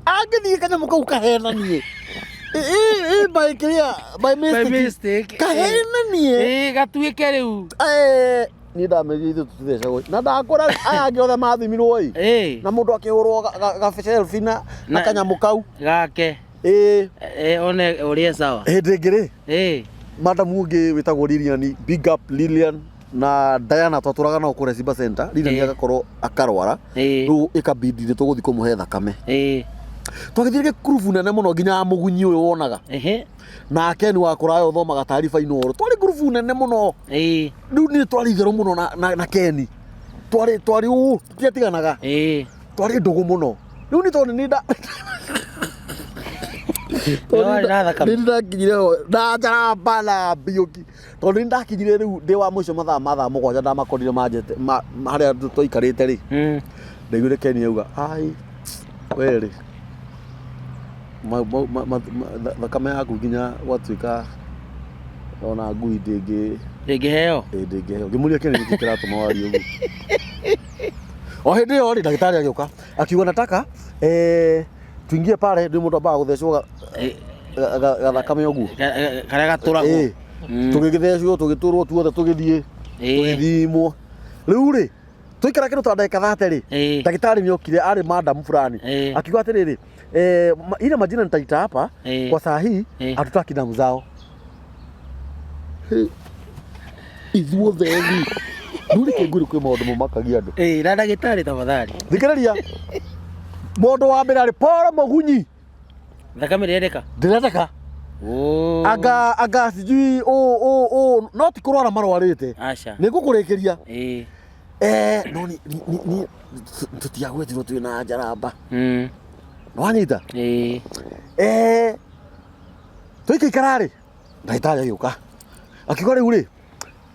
angĩthiĩ kanyamũ kau kahenanie, ĩ by kĩrĩa, by By mistake, mistake. Kahenanie. Ĩ, gatuĩke rĩu. Niĩ ndamerire ithuĩ tũtithecagwo na ndakora aya angĩ othe mathimirwo ĩ, na mũndũ akĩhũrwo ga selfie na kanyamũ kau gake. Ĩ. One ũrĩa sawa. Hĩndĩ ĩngĩ rĩ, madamu ũngĩ wĩtagwo Lilian, big up Lilian na Diana, twatũraga nao kũrĩa Simba Center. Lilian agakorwo akarwara, rĩu ĩkabidi nĩ tũgũthiĩ kũmũhe thakame. Twagĩthire gĩkurubu nene mũno, nginya mũgunyi ũyũ wonaga nake nĩ wakũraya ũthomaga taariba Inooro, twarĩ ngurubu nene mũno. Rĩu niĩ twarĩ itherũ mũno na Ken, twarĩ ũũ, tũtiatiganaga, twarĩ ndũgũ mũno. Rĩu nĩ tondũ nĩ nda Nĩ warĩ na thakame? Nĩ ndakinyire ho na njaramba na mbiũki, tondũ nĩ ndakinyire rĩu ndĩ wa mũico mathaa ma thaa 7, ndamakorire manjete harĩa twaikarĩte rĩ, ndaiguire Ken auga, "Ai, we rĩ, thakame yaku nginya gwatuĩka ona ngui ndĩngĩ Ndĩngĩheo. Ĩ, ndĩngĩheo." Ngĩmũria, "Ken, nĩkĩ kĩratũma warie ũguo?" O hĩndĩ ĩyo rĩ, ndagĩtarĩ agĩũka akiuga, "Nataka tuingie pale." Ndĩ mũndũ ambaga gũthecwo gathakame ũguo. Karĩa gatũragwo. Ĩ, tũgĩgĩthecwo, tũgĩtũrwo tuothe, tũgĩthiĩ tũgĩthimwo. Rĩu rĩ, twaikara kĩndũ ta ndagĩka 30 rĩ, ndagĩtarĩ nĩ okire, arĩ madam fulani, akiuga atĩrĩrĩ, "Ile majina nitaita hapa kwa saa hii, hatutaki damu zao." Hĩ. Ithuothe thi nduri kĩngũrĩ kwĩ maũndũ mamakagia andũ. Ĩĩ, na ndagĩtarĩ tafadhali. Thikĩrĩria, mũndũ wa mbere arĩ Paul Mũgunyi. Thakame ndĩrendeka. Ndĩrendeka. Oh. Anga anga sijui ũ ũ ũ, no ti kũrwara marwarĩte. Aca. Nĩ ngũkũrĩkĩria. Ĩĩ. No ni ni ni tũtiagwetirwo twĩ na njaramba. Nĩwanyita? Ĩĩ. Tũikĩikara rĩ, ndagĩtarĩ agĩũka akiuga rĩu rĩ,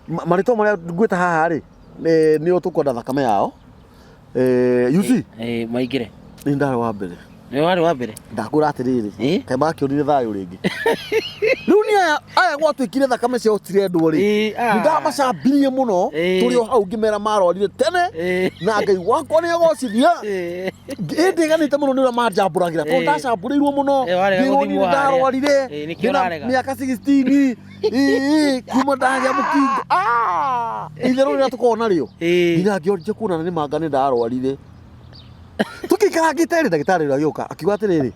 marĩtwa marĩa ngwĩta haha rĩ, nĩo tũkwenda thakame yao. You see? Ĩĩ, maingĩre. Nĩ ndarĩ wa mbere. Nĩ warĩ wa mbere. Ndakwĩra atĩrĩrĩ, Ĩĩ. kaĩ makĩonire thayũ rĩngĩ. Rĩu nĩ aya aya gwatuĩkire thakame ciao cirendwo rĩ, Ĩĩ, ah. nĩ ndamacambirie mũno. Ĩĩ. Tũrĩ o hau ngĩmera marwarire tene Ĩĩ. na Ngai wakwa nĩ agocithia. Ĩĩ. Ĩndĩganĩte mũno nĩ ũrĩa manjambũragĩra tondũ Ĩĩ. ndacambũrĩirwo mũno. Ĩĩ, warega Ngĩrwo niĩ gũthimwo harĩa. ndarwarire Ĩĩ, nĩkĩo ndĩna ũrarega. mĩaka 16. Ĩĩ, kuma ndagĩa mũkingo. Ah, itherũ rĩrĩa tũkoragwo narĩo. Ĩĩ. Nginya ngĩonje kuonana nĩ manga nĩ ndarwarire. Tũkĩikarangĩte rĩ, ndagĩtarĩ ũrĩa agĩũka akiuga atĩrĩrĩ,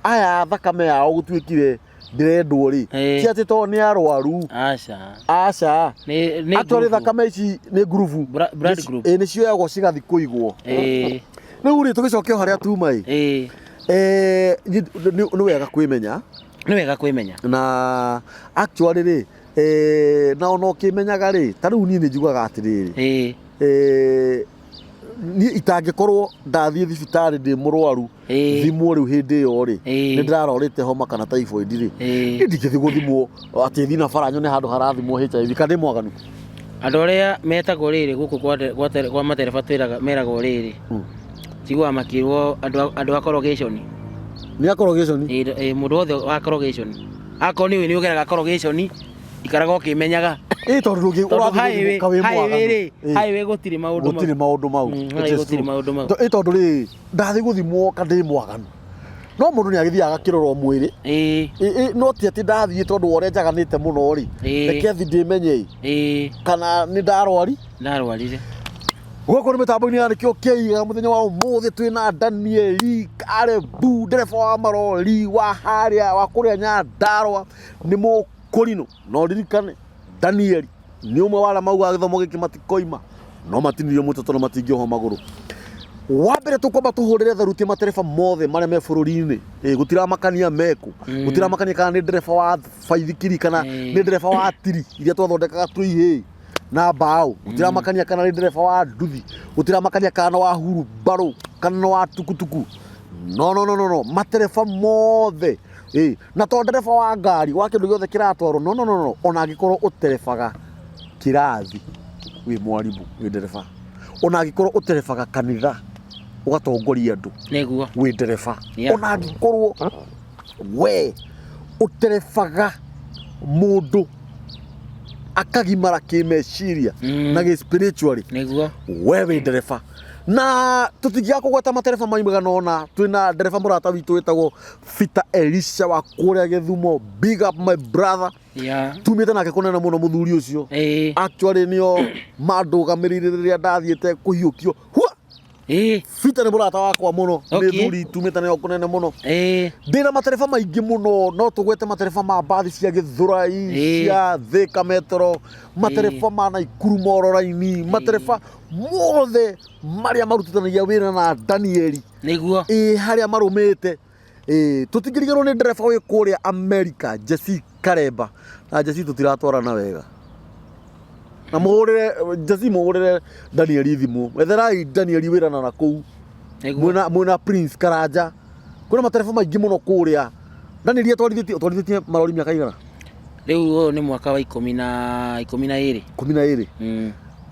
aya thakame yao gũtuĩkire ndĩrendwo rĩ, Ĩĩ. ti atĩ tondũ nĩ arwaru. Aca. Aca. Nĩ nĩ Actually group. thakame ici nĩ ngurubu. Blood group. Ĩĩ, nĩ cioyagwo cigathiĩ kũigwo. Ĩĩ. Rĩu rĩ, tũgĩcoke o harĩa tuma ĩ. Ĩĩ. Nĩ wega kwĩmenya. Nĩ wega kwĩmenya. Na actually rĩ, na ona ũkĩmenyaga rĩ, ta rĩu niĩ nĩ njugaga atĩrĩrĩ. Ĩĩ. Niĩ itangĩkorwo ndathiĩ thibitarĩ ndĩ mũrwaru, Ĩĩ. thimwo rĩu hĩndĩ ĩyo rĩ, Ĩĩ. nĩ ndĩrarorĩte homa kana typhoid rĩ, Ĩĩ. niĩ ndingĩthiĩ gũthimwo atĩ thiĩ na bara nyone handũ harathimwo HIV, kana ndĩ mwaganu. Andũ arĩa metagwo rĩrĩ gũkũ kwa matereba twĩraga meragwo rĩrĩ. Njiguaga makĩrwo andũ a corrugation. Nĩ a corrugation? Ĩĩ, ĩĩ, mũndũ wothe wa corrugation. Akorwo nĩ ũĩ nĩ ũgeraga corrugation, ikaraga ũkĩmenyaga. Ĩĩ, tondũ ndũngĩ Tondũ ũrathiĩ highway, gũthimwo wĩ highway mwaganu. rĩ, Ĩĩ. highway gũtirĩ maũndũ mau. Gũtirĩ maũndũ mau. It Highway is gũtirĩ true. maũndũ mau. Ĩĩ, tondũ rĩ, ndathiĩ gũthimwo ka ndĩ mwaganu. No mũndũ nĩ agĩthiaga agakĩrorwo mwĩrĩ. Ĩĩ. Ĩĩ, ĩĩ, no ti atĩ ndathiĩ tondũ wa ũrĩa njaganĩte mũno rĩ. Ĩĩ. Reke thiĩ ndĩmenye ĩ. Ĩĩ. Kana nĩ ndarwari. Ndarwarire. Gũkũ nĩ mĩtambo-inĩ ya nĩkĩo kĩiga mũthenya wa ũmũthĩ twĩna Danieli Karebu, ndereba wa marori wa harĩa wa kũrĩa Nyandarũa, nĩ mũkũrinũ. No ririkane Danieli nĩ ũmwe wa arĩa maugaga gĩthomo gĩkĩ matikoima, no matinirio mũtwe tondũ matingĩohwo magũrũ. Wa mbere tũkwamba tũhũrĩre tharuti matereba mothe marĩa me bũrũri-inĩ. Gũtiramakania mekũ, gũtiramakania kana nĩ ndereba wa baithikiri kana nĩ ndereba wa tiri iria twathondekaga twĩ ihĩĩ na mbaũ, gũtiramakania kana nĩ ndereba wa nduthi, gũtiramakania kana wa hurumbarũ kana nĩ wa tukutuku. No, no, no, no, no, matereba mothe. Na to ndereba wa ngari wa kĩndũ gĩothe kĩratwarwo. No, no, no, no, ona angĩkorwo ũterebaga kĩrathi wĩ mwarimũ, wĩ ndereba, ona angĩkorwo ũterebaga kanitha ũgatongoria andũ, Nĩguo. wĩ ndereba, Yeah. ona angĩkorwo we ũterebaga mũndũ akagimara kĩmeciria na gĩ spiritually, Nĩguo. we wĩ ndereba. Na tũtingĩaga kũgweta matereba maigana ũna, twĩna ndereba mũrata witũ wĩtagwo Peter Elisha wa kũrĩa Gĩthumo, big up my brother. Yeah. Tumĩte nake kũnene mũno mũthuri ũcio. Ĩĩ. Actually nĩo mandũgamĩrĩire rĩrĩa ndathiĩte kũhiũkio. Hua! Ĩĩ. Peter nĩ mũrata wakwa mũno, nĩ Okay. thuri tumĩte nayo kũnene mũno. Ĩĩ. Ndĩna matereba maingĩ mũno, no tũgwete matereba ma mbathi cia Gĩthũrai, Ĩĩ. cia Thika Metro, matereba ma Naikuru Mororaini, matereba mothe marĩa marutithanagia wĩra na Danieli. Nĩguo. Ĩĩ, harĩa marũmĩte. Ĩĩ, tũtingĩriganĩrwo nĩ ndereba wĩ kũrĩa America, Jesse Karemba. Na Jesse tũtiratwarana wega. Na mũhũrĩre Jesse, mũhũrĩre Danieli thimũ. Etherai Danieli wĩra na nakũu. Nĩguo. Mwĩna Prince Karanja. Kwĩna matereba maingĩ mũno kũrĩa. Danieli atwarithĩtie marori mĩaka igana? Rĩu ũyũ nĩ mwaka wa 12. 12.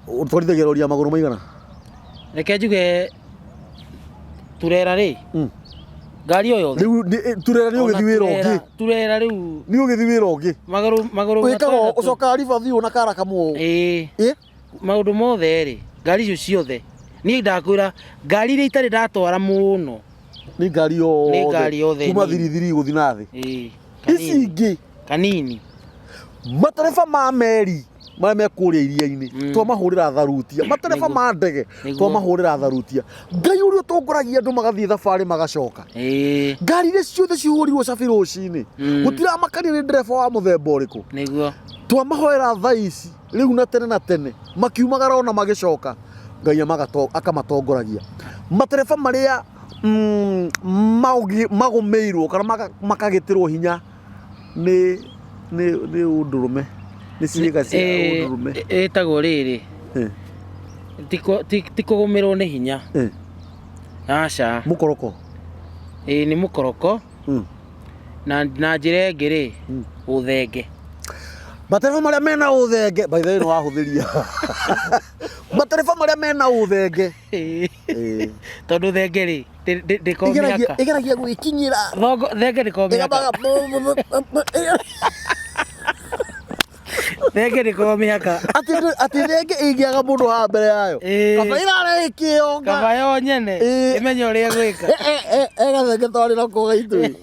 Ũtwarithagia rori ya magũrũ maigana? Reke njuge turera rĩ. Ngari o yothe. Rĩu turera nĩ ũgĩthiĩ wĩra ũngĩ. Turera rĩu. Nĩ ũgĩthiĩ wĩra ũngĩ. Magũrũ, magũrũ Wĩkaga matandatũ. ũcokaga ribathi ũũ na kara kamwe ũũ. Ĩĩ. Ĩ? Maũndũ mothe rĩ, ngari icio ciothe. Niĩ ndakwĩra ngari iria itarĩ ndatwara mũno. Nĩ ngari yothe. Nĩ ngari yothe Kuma nini. thirithiri gũthiĩ na thĩ. Ĩĩ. Ici Kanini. ingĩ. Kanini. Matereba ma meri marĩa me kũrĩa iria-inĩ, twamahũrĩra tharutia. Matereba Nĩguo. ma ndege, Nĩguo. twamahũrĩra tharutia. Ngai ũrĩa ũtongoragia andũ magathiĩ thabarĩ magacoka. Ĩĩ. Ngari iria ciothe cihũrirwo cabi rũcinĩ, gũtiramakania nĩ ndereba wa mũthemba ũrĩkũ. Nĩguo. Twamahoera thaa ici rĩu na tene na tene, makiumagara ona magĩcoka, Ngai akamatongoragia. Matereba marĩa magũmĩirwo kana makagĩtĩrwo hinya nĩ ũndũrũme, nĩ ciĩga cia ũndũrũme. Ĩtagwo rĩrĩ, ti kũgũmĩrwo nĩ hinya. Aca. Mũkoroko. Ĩĩ nĩ mũkoroko. Na njĩra ĩngĩ rĩ, ũthenge. Matereba marĩa mena ũthenge, by the way nĩ wahũthĩria. Matereba marĩa mena ũthenge. Tondũ thenge rĩ, ndĩkoragwo mĩhaka. Ĩgeragia gwĩkinyĩra. Thenge ndĩkoragwo mĩhaka. Thenge ndĩkoragwo mĩhaka. Atĩ thenge ĩngĩaga mũndũ haha mbere yayo. Kaba ĩrare ĩkĩyonga. Kaba yo nyene ĩmenye ũrĩa ĩgwĩka. Gathenge twarĩ nako gaitũ.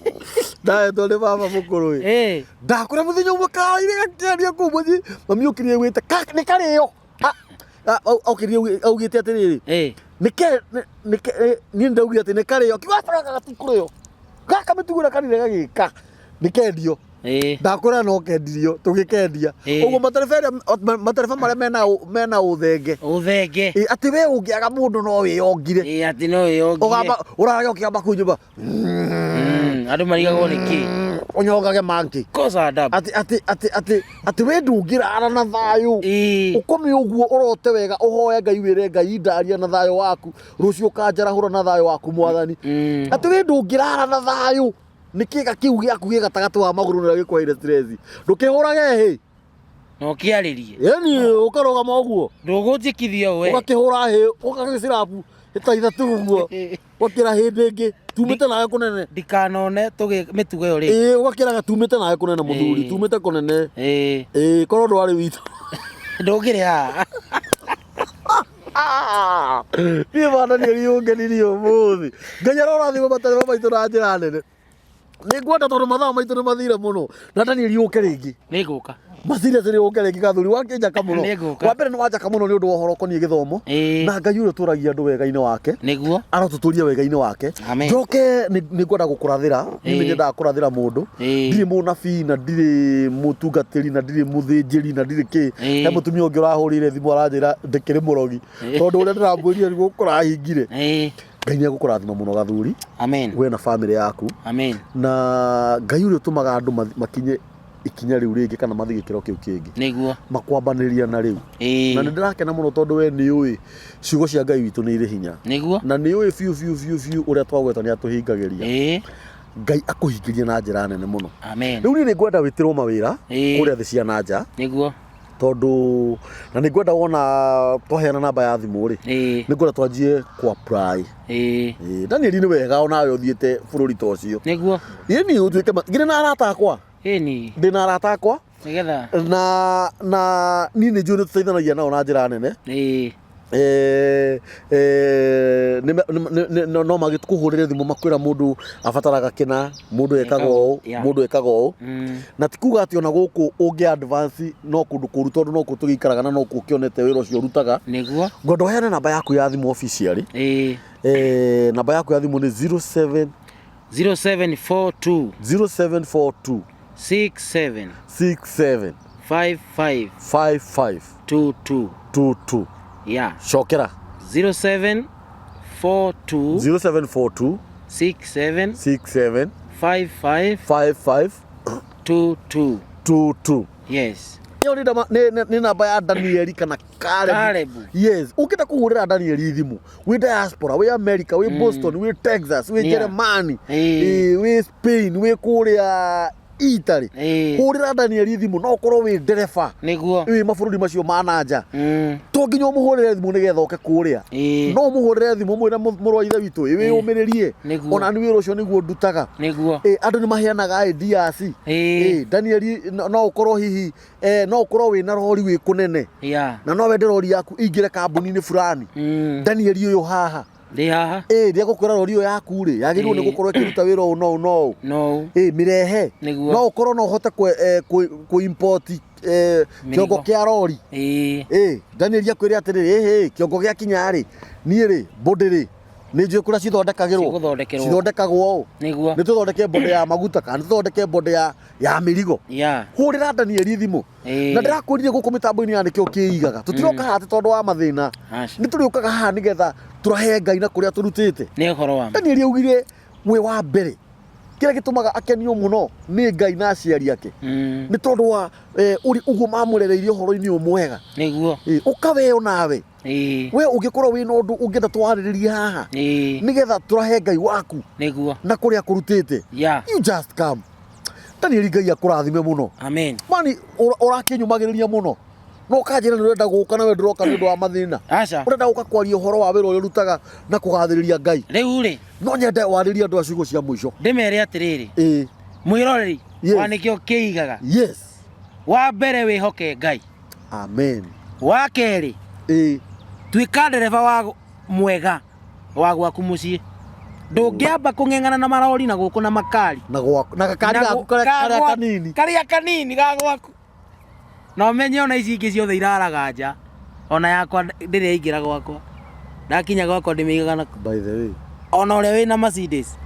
Ndahetwo nĩ baba mũkũrũ ĩ. Ndakũra mũthenya ũmwe karaire gakĩaria kũu mũciĩ. Mami okire augĩte nĩ karĩo. Okire augĩte atĩrĩrĩ. Niĩ ndaugire atĩ nĩ karĩo. Akiuga gaka gatikũrĩo. Gaka mĩtugo ĩrĩa karire gagĩka nĩ kendio. Ndakwĩra no kendirio tũgĩkendia. Ũguo matereba marĩa mena ũthenge. Ũthenge. Atĩ we ũngĩaga mũndũ no wĩyongire. Atĩ no wĩyongire. Ũrarage ũkĩamba kũu nyũmba. Andũ marigagwo nĩ kĩ? Ũnyongage monkey. Kosa adabu. Atĩ atĩ atĩ atĩ atĩ we ndũngĩrara na thayũ. Ũkome ũguo ũrote wega ũhoe Ngai wĩre Ngai ndaria na thayũ waku. Rũciũ ũkanjarahũra na thayũ waku mwathani. Atĩ we ndũngĩrara na thayũ. Nĩ kĩga kĩu gĩaku gĩ gatagatĩ wa magũrũ nĩrĩo gĩkũheire stress. Ndũkĩhũrage hĩ. Na ũkĩarĩrie. Ĩni ũkarũgama ũguo. Ndũgũnjĩkithia we. Ũgakĩhũra hĩ, ũgagĩcirabu ta ithatũ ũguo. Ũgakĩra hĩndĩ ĩngĩ tumĩte nawe kũnene. Ndikanone tũgĩ mĩtugo ĩyo rĩngĩ. Ĩĩ ũgakĩraga tumĩte nawe kũnene mũthuri, tumĩte kũnene. Ĩĩ korwo ndwarĩ witũ. Ndũngĩrĩ haha. Niĩ bana nĩ ũngenirie ũmũthĩ. Ngai arorathima matereba maitũ na njĩra nene. Nĩ ngwenda tondũ mathaa maitũ nĩ mathire mũno. Na Daniel ũke rĩngĩ. Nĩ ngũka. Mathire nĩ ũke rĩngĩ gathuri wakĩnjaka mũno. Nĩ ngũka. Wa mbere nĩ wanjaka mũno nĩ ũndũ wa ũhoro ũkoniĩ gĩthomo. Na Ngai ũrĩa ũtũragia andũ wega-inĩ wake. Nĩguo. Arotũtũria wega-inĩ wake. Amen. Njoke nĩ ngwenda gũkũrathĩra. Niĩ nĩ nyendaga kũrathĩra mũndũ. Ndirĩ mũnabii na ndirĩ mũtungatĩri na ndirĩ mũthĩnjĩri na ndirĩ kĩ. He mũtumia ũngĩ ũrahũrĩire thimũ aranjĩra ndĩkĩrĩ mũrogi. Tondũ ũrĩa ndĩramwĩrire nĩguo kũrahingire. Ngai nĩ egũkũrathima mũno gathuri. Amen. We na famĩlĩ yaku. Amen. Na Ngai ũrĩa ũtũmaga andũ makinye ikinya rĩu rĩngĩ kana mathiĩ gĩkĩro kĩu kĩngĩ. Nĩguo. Makwambanĩria na rĩu. Na nĩ ndĩrakena mũno tondũ we nĩ ũĩ ciugo cia Ngai witũ nĩ irĩ hinya. Nĩguo. Na nĩ ũĩ biũ biũ biũ biũ ũrĩa twagweta nĩ atũhingagĩria. Ngai akũhingĩrie na njĩra nene mũno. Amen. Rĩu niĩ nĩ ngwenda wĩtĩrwo mawĩra kũrĩa thĩ cia na nja. Nĩguo. Tondũ na nĩ ngwenda wona twaheana namba ya thimũ rĩ, nĩ ngwenda twanjie kũ apply. Daniel nĩ wega onawe ũthiĩte bũrũri ta ũcio. Nĩguo. Ĩni ũtuĩke ngĩrĩ na arata akwa. Ĩni. Ndĩ na arata akwa. Nĩgetha. Na niĩ nĩ njũĩ nĩ tũteithanagia nao na njĩra nene. No magĩkũhũrĩre thimũ makwĩra mũndũ abataraga kĩna, mũndũ ekaga ũũ, mũndũ ekaga ũũ. Na ti kuga atĩ ona gũkũ ũngĩ advance no kũndũ kũru tondũ no kuo tũgĩikaraga na no kuo ũkĩonete wĩra ũcio ũrutaga. Nĩguo. Ngwenda ũheane namba yaku ya thimũ officially. Namba yaku ya thimũ nĩ 07 0742 0742 67 67 55 55 22 22. Yeah. Cokera. 0742 0742 67 67 55 55 22. 22. Yes. Ĩyo nĩ namba ya Danieli kana Caleb. Caleb. Yes. Ũngĩenda kũhũrĩra Danieli thimũ, wĩ diaspora, wĩ America, wĩ Boston, wĩ Texas, wĩ Jeremani, wĩ Spain, wĩ kũrĩa Italy. Hũrĩra Danieli thimũ no ũkorwo wĩ ndereba. Nĩguo. Wĩ mabũrũri macio ma na nja. To nginya ũmũhũrĩre thimũ nĩgetha oke kũrĩa. No ũmũhũrĩre thimũ ũmwĩre mũrũ wa ithe witũ ĩ wĩyũmĩrĩrie. Nĩguo. Ona nĩ wĩra ũcio nĩguo ndutaga. Nĩguo. Andũ nĩ maheanaga ideas. Danieli no ũkorwo hihi no ũkorwo wĩna rori wĩ kũnene. Na no wende rori yaku ĩingĩre kambuni-inĩ fulani. Danieli ũyũ haha. Ndĩ haha. Ndĩegũkwĩra rori ĩyo yaku rĩ, yagĩrĩirwo nĩ gũkorwo ĩkĩruta wĩra ũũ na ũũ na ũũ. No. Mĩrehe. Nĩguo. No ũkorwo no ũhote kũ import kĩongo kĩa rori. Danieli akwĩre atĩrĩrĩ, kĩongo gĩakinya rĩ, niĩ rĩ, body rĩ, Nĩ njũĩ kũrĩa cithondekagĩrwo. Cigũthondekerwo. Cithondekagwo ũũ. Nĩguo. Nĩ tũthondeke mbonde ya maguta kana nĩ tũthondeke mbonde ya mĩrigo. Hũrĩra Danieli thimũ. Na ndĩrakwĩrire gũkũ mĩtambo-inĩ ya nĩkĩo kĩigaga. Tũtiroka haha atĩ tondũ wa mathĩna. Aca. Nĩ tũrĩũkaga haha nĩgetha tũrahe Ngai na kũrĩa tũrutĩte. Nĩ ũhoro wa ma. Danieli augire we wa mbere kĩrĩa gĩtũmaga akenio mũno nĩ Ngai na aciari ake nĩ tondũ wa ũguo mamũrereirie ũhoro-inĩ ũyũ mwega. Nĩguo. Ũka we onawe. We ũngĩkorwo wĩna ũndũ ũngĩenda twarĩrĩrie haha nĩgetha tũrahe Ngai waku. Nĩguo. Na kũrĩa akũrutĩte. You just come. Danieli Ngai akũrathime mũno. Amen. Mani ũrakĩnyũmagĩrĩria mũno. No ũkanjĩra nĩ ũrenda gũka na we ndũroka nĩ ũndũ wa mathĩna. Aca. Ũrenda gũka kwaria ũhoro wa wĩra ũrĩa ũrutaga na kũgathĩrĩria Ngai. Rĩu rĩ. No nyende warĩrie andũ a ciugo cia mũico. Ndĩmere atĩrĩrĩ. Mwĩroreri wa nĩkĩo kĩigaga. Yes. Wa mbere wĩhoke Ngai. Amen. Wa kerĩ. Tuĩka ndereba wa mwega wa gwaku mũciĩ. Ndũngĩamba kũng'eng'ana na marori na gũkũ na makari. Na gwaku, na gakari gaku karĩa kanini. Karĩa kanini ga gwaku. Na ũmenye ona ici ingĩ ciothe iraraga nja. Ona yakwa ndĩrĩ yaingĩra gwakwa. Ndakinya gwakwa ndĩmĩigaga na By the way. Ona ũrĩa wĩna Mercedes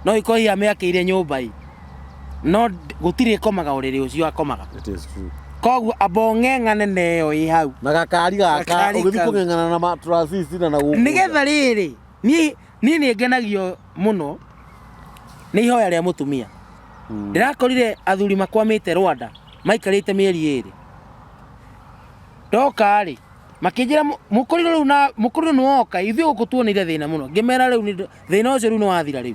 no ikorwo hihi amĩakĩire nyũmba ĩ. No gũtirĩ ĩkomaga ũrĩrĩ ũcio akomaga. It is true. Koguo amba ũng'eng'ane na ĩyo ĩ hau. Na gakari gaka, Gakari ũgĩthiĩ kau. kũng'eng'ana na ma transist na gũkũ. Nĩgetha rĩrĩ, niĩ nĩ ngenagio mũno nĩ ihoya rĩa mũtumia. Ndĩrakorire athuri makwamĩte Rwanda maikarĩte mĩeri ĩrĩ. Ndoka rĩ, makĩnjĩra mũkũrirũ rĩu na mũkũrirũ nĩ woka, ithuĩ gũkũ tuonire thĩna mũno. Ngĩmera rĩu thĩna ũcio rĩu nĩ wathira rĩu.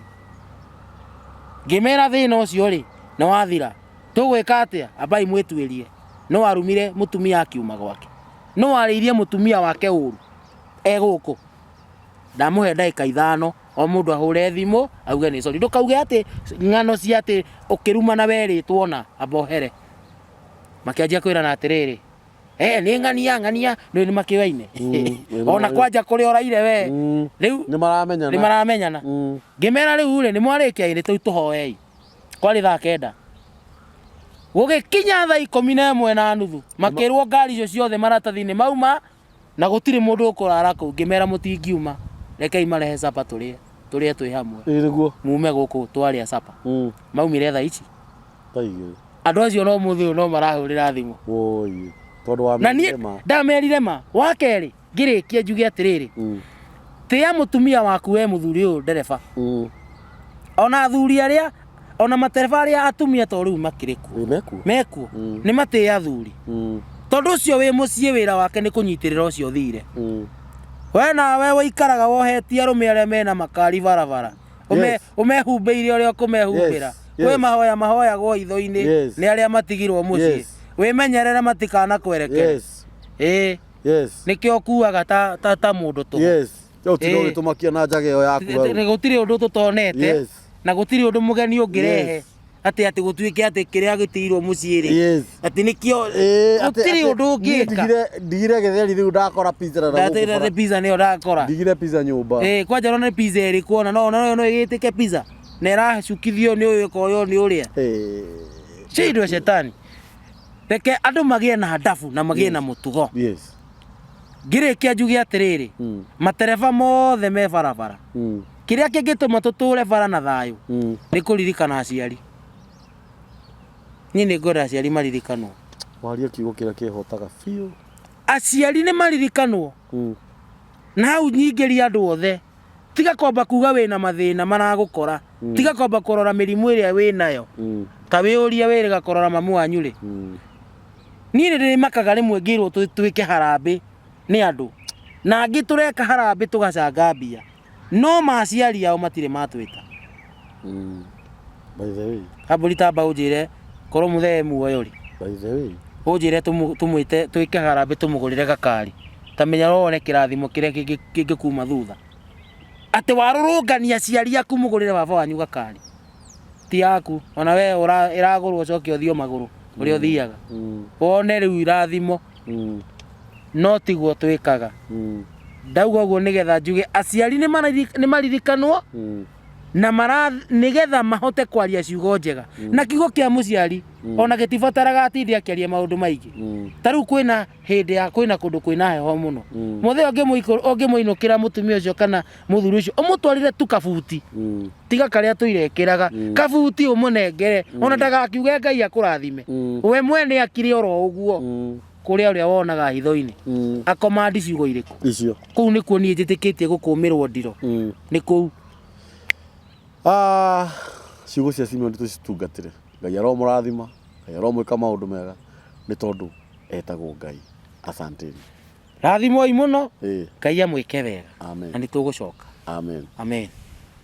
Ngĩmera thĩna ũcio rĩ, nĩ wathira. Tũgwĩka atĩa? Ambai mwĩtuĩrie. No warumire mũtumia akiuma gwake. No warĩirie mũtumia wake ũru e gũkũ. Ndamũhe ndagĩka ithano o mũndũ ahũre thimũ auge nĩ sorry. Ndũkauge atĩ ng'ano cia atĩ ũkĩrumana werĩtwo na amba ũhere. Makĩanjia kwĩrana atĩrĩrĩ, nĩ ng'ania, ng'ania, rĩu nĩ makĩoaine. Ona kwanja kũrĩa ũraire we. Rĩu Nĩ maramenyana. Nĩ maramenyana. Ngĩmera rĩu rĩ, nĩ mwarĩkia ĩ, nĩ tũhoei. Kwarĩ thaa kenda. Gũgĩkinya thaa ikũmi na ĩmwe na nuthu, makĩrwo ngari icio ciothe maratathi-inĩ mauma na gũtirĩ mũndũ ũkũrara kũu. Ngĩmera mũtingiuma, rekei marehe capa tũrĩe, tũrĩe twĩ hamwe. Ĩ nĩguo. Mume gũkũ twarĩa capa. Maumire thaa ici. Thaa igĩrĩ. Andũ acio no mũthĩ ũyũ no marahũrĩra thimũ. Woi, tondũ wa Na niĩ merire ma. ndamerire ma. Wa kerĩ, ngĩrĩkia njuge atĩrĩrĩ. Tĩa mũtumia waku we mũthuri ũyũ ndereba. Ona athuri arĩa, ona matereba arĩa atumia to rĩu makĩrĩ kuo. Ĩ, mekuo. Mekuo. Nĩ matĩĩ athuri. Tondũ ũcio wĩ mũciĩ wĩra wake nĩ kũnyitĩrĩra ũcio thire. We nawe wĩikaraga wohetie arũme arĩa mena makari barabara. Ũmehumbĩire ũrĩa ũkũmehumbĩra. Kwĩ mahoya mahoyagwo hitho-inĩ nĩ arĩa matigirwo mũciĩ. Wĩmenyerere matikanakwerekere. Nĩkĩo ũkuaga ta mũndũ tũhũ. Rĩu tiga ũgĩtũmakia na njaga ĩyo yaku hau. Gũtirĩ ũndũ tũtonete. Na gũtirĩ ũndũ mũgeni ũngĩrehe. Atĩ atĩ gũtuĩke atĩ kĩrĩa gĩtigirwo mũciĩ rĩ. Atĩ nĩkĩo gũtirĩ ũndũ ũngĩka. Ndigire gĩtheri rĩu ndakora pizza na Ndatĩra gũkũ bara. pizza nĩyo ndakora. Ndigire pizza nyũmba. Kwanja no nĩ pizza ĩrĩkũ ona no no no ĩgĩtĩke pizza. Na ĩracukithio nĩ ũyũ ĩkoywo nĩ ũrĩa. Shindwe shetani. Reke andũ magĩe na ndabu na magĩe na mũtugo. Ngĩrĩkia njuge atĩrĩrĩ, matereba mothe me barabara. Kĩrĩa kĩngĩtũma tũtũre bara na thayũ nĩ kũririkana aciari. Niĩ nĩ ngwenda aciari maririkanwo. Waria kiugo kĩrĩa kĩhotaga biũ. Aciari nĩ maririkanwo. Na hau nyingĩria andũ othe. Tiga kwamba kuga wĩna mathĩna maragũkora. Tiga kwamba kũrora mĩrimũ ĩrĩa wĩnayo. Ta wĩũrie wĩrĩga kũrora mamu wanyu rĩ. Niĩ nĩ ndĩmakaga rĩmwe ngĩrwo twĩke harambĩ nĩ andũ. Na angĩ tũreka harambĩ tũgacanga mbia. No maciari ao matirĩ matwĩta. By the way. Kambũri tamba ũnjĩre korwo mũthee muoyo rĩ. By the way. Ũnjĩre tũmwĩte twĩke harambĩ tũmũgũrĩre gakari. Ta menya wone kĩrathimo kĩrĩa kĩngĩkuma thutha. Atĩ warũrũngania aciari aku mũgũrĩre baba wanyu gakari. Ti yaku, ona we ĩragũrwo ũcoke ũthiĩ o magũrũ ũrĩa ũthiaga. Wone rĩu irathimo. No tiguo twĩkaga. Ndauga ũguo nĩgetha njuge aciari nĩ maririkanwo. Na mara nĩgetha mahote kwaria ciugo njega na kiugo kĩa mũciari ona gĩtibataraga atinde akĩaria maũndũ maingĩ. Ta rĩu kwĩna hĩndĩ ya kwĩna kũndũ kwĩna heho mũno, mũthee ũngĩmũinũkĩra mũtumia ũcio kana mũthuri ũcio, ũmũtwarĩre tu kabuti, tiga karĩa tũirekĩraga, kabuti ũmũnengere, ona ndagakiuge Ngai akũrathime, we mwene akire oro ũguo kũrĩa ũrĩa wonaga hitho-inĩ akomandi ciugo irĩkũ icio. Kũu nĩkuo niĩ njĩtĩkĩtie gũkũmĩrwo ndiro nĩ kũu. Ah, ciugo cia Simeon tũcitungatĩre. Ngai aromũrathima, Ngai aromwĩka maũndũ mega, nĩ tondũ etagwo Ngai. Asanteni. Rathimwoi mũno. Ĩĩ. Ngai amwĩke wega. Amen. Na nĩ tũgũcoka. Amen. Amen.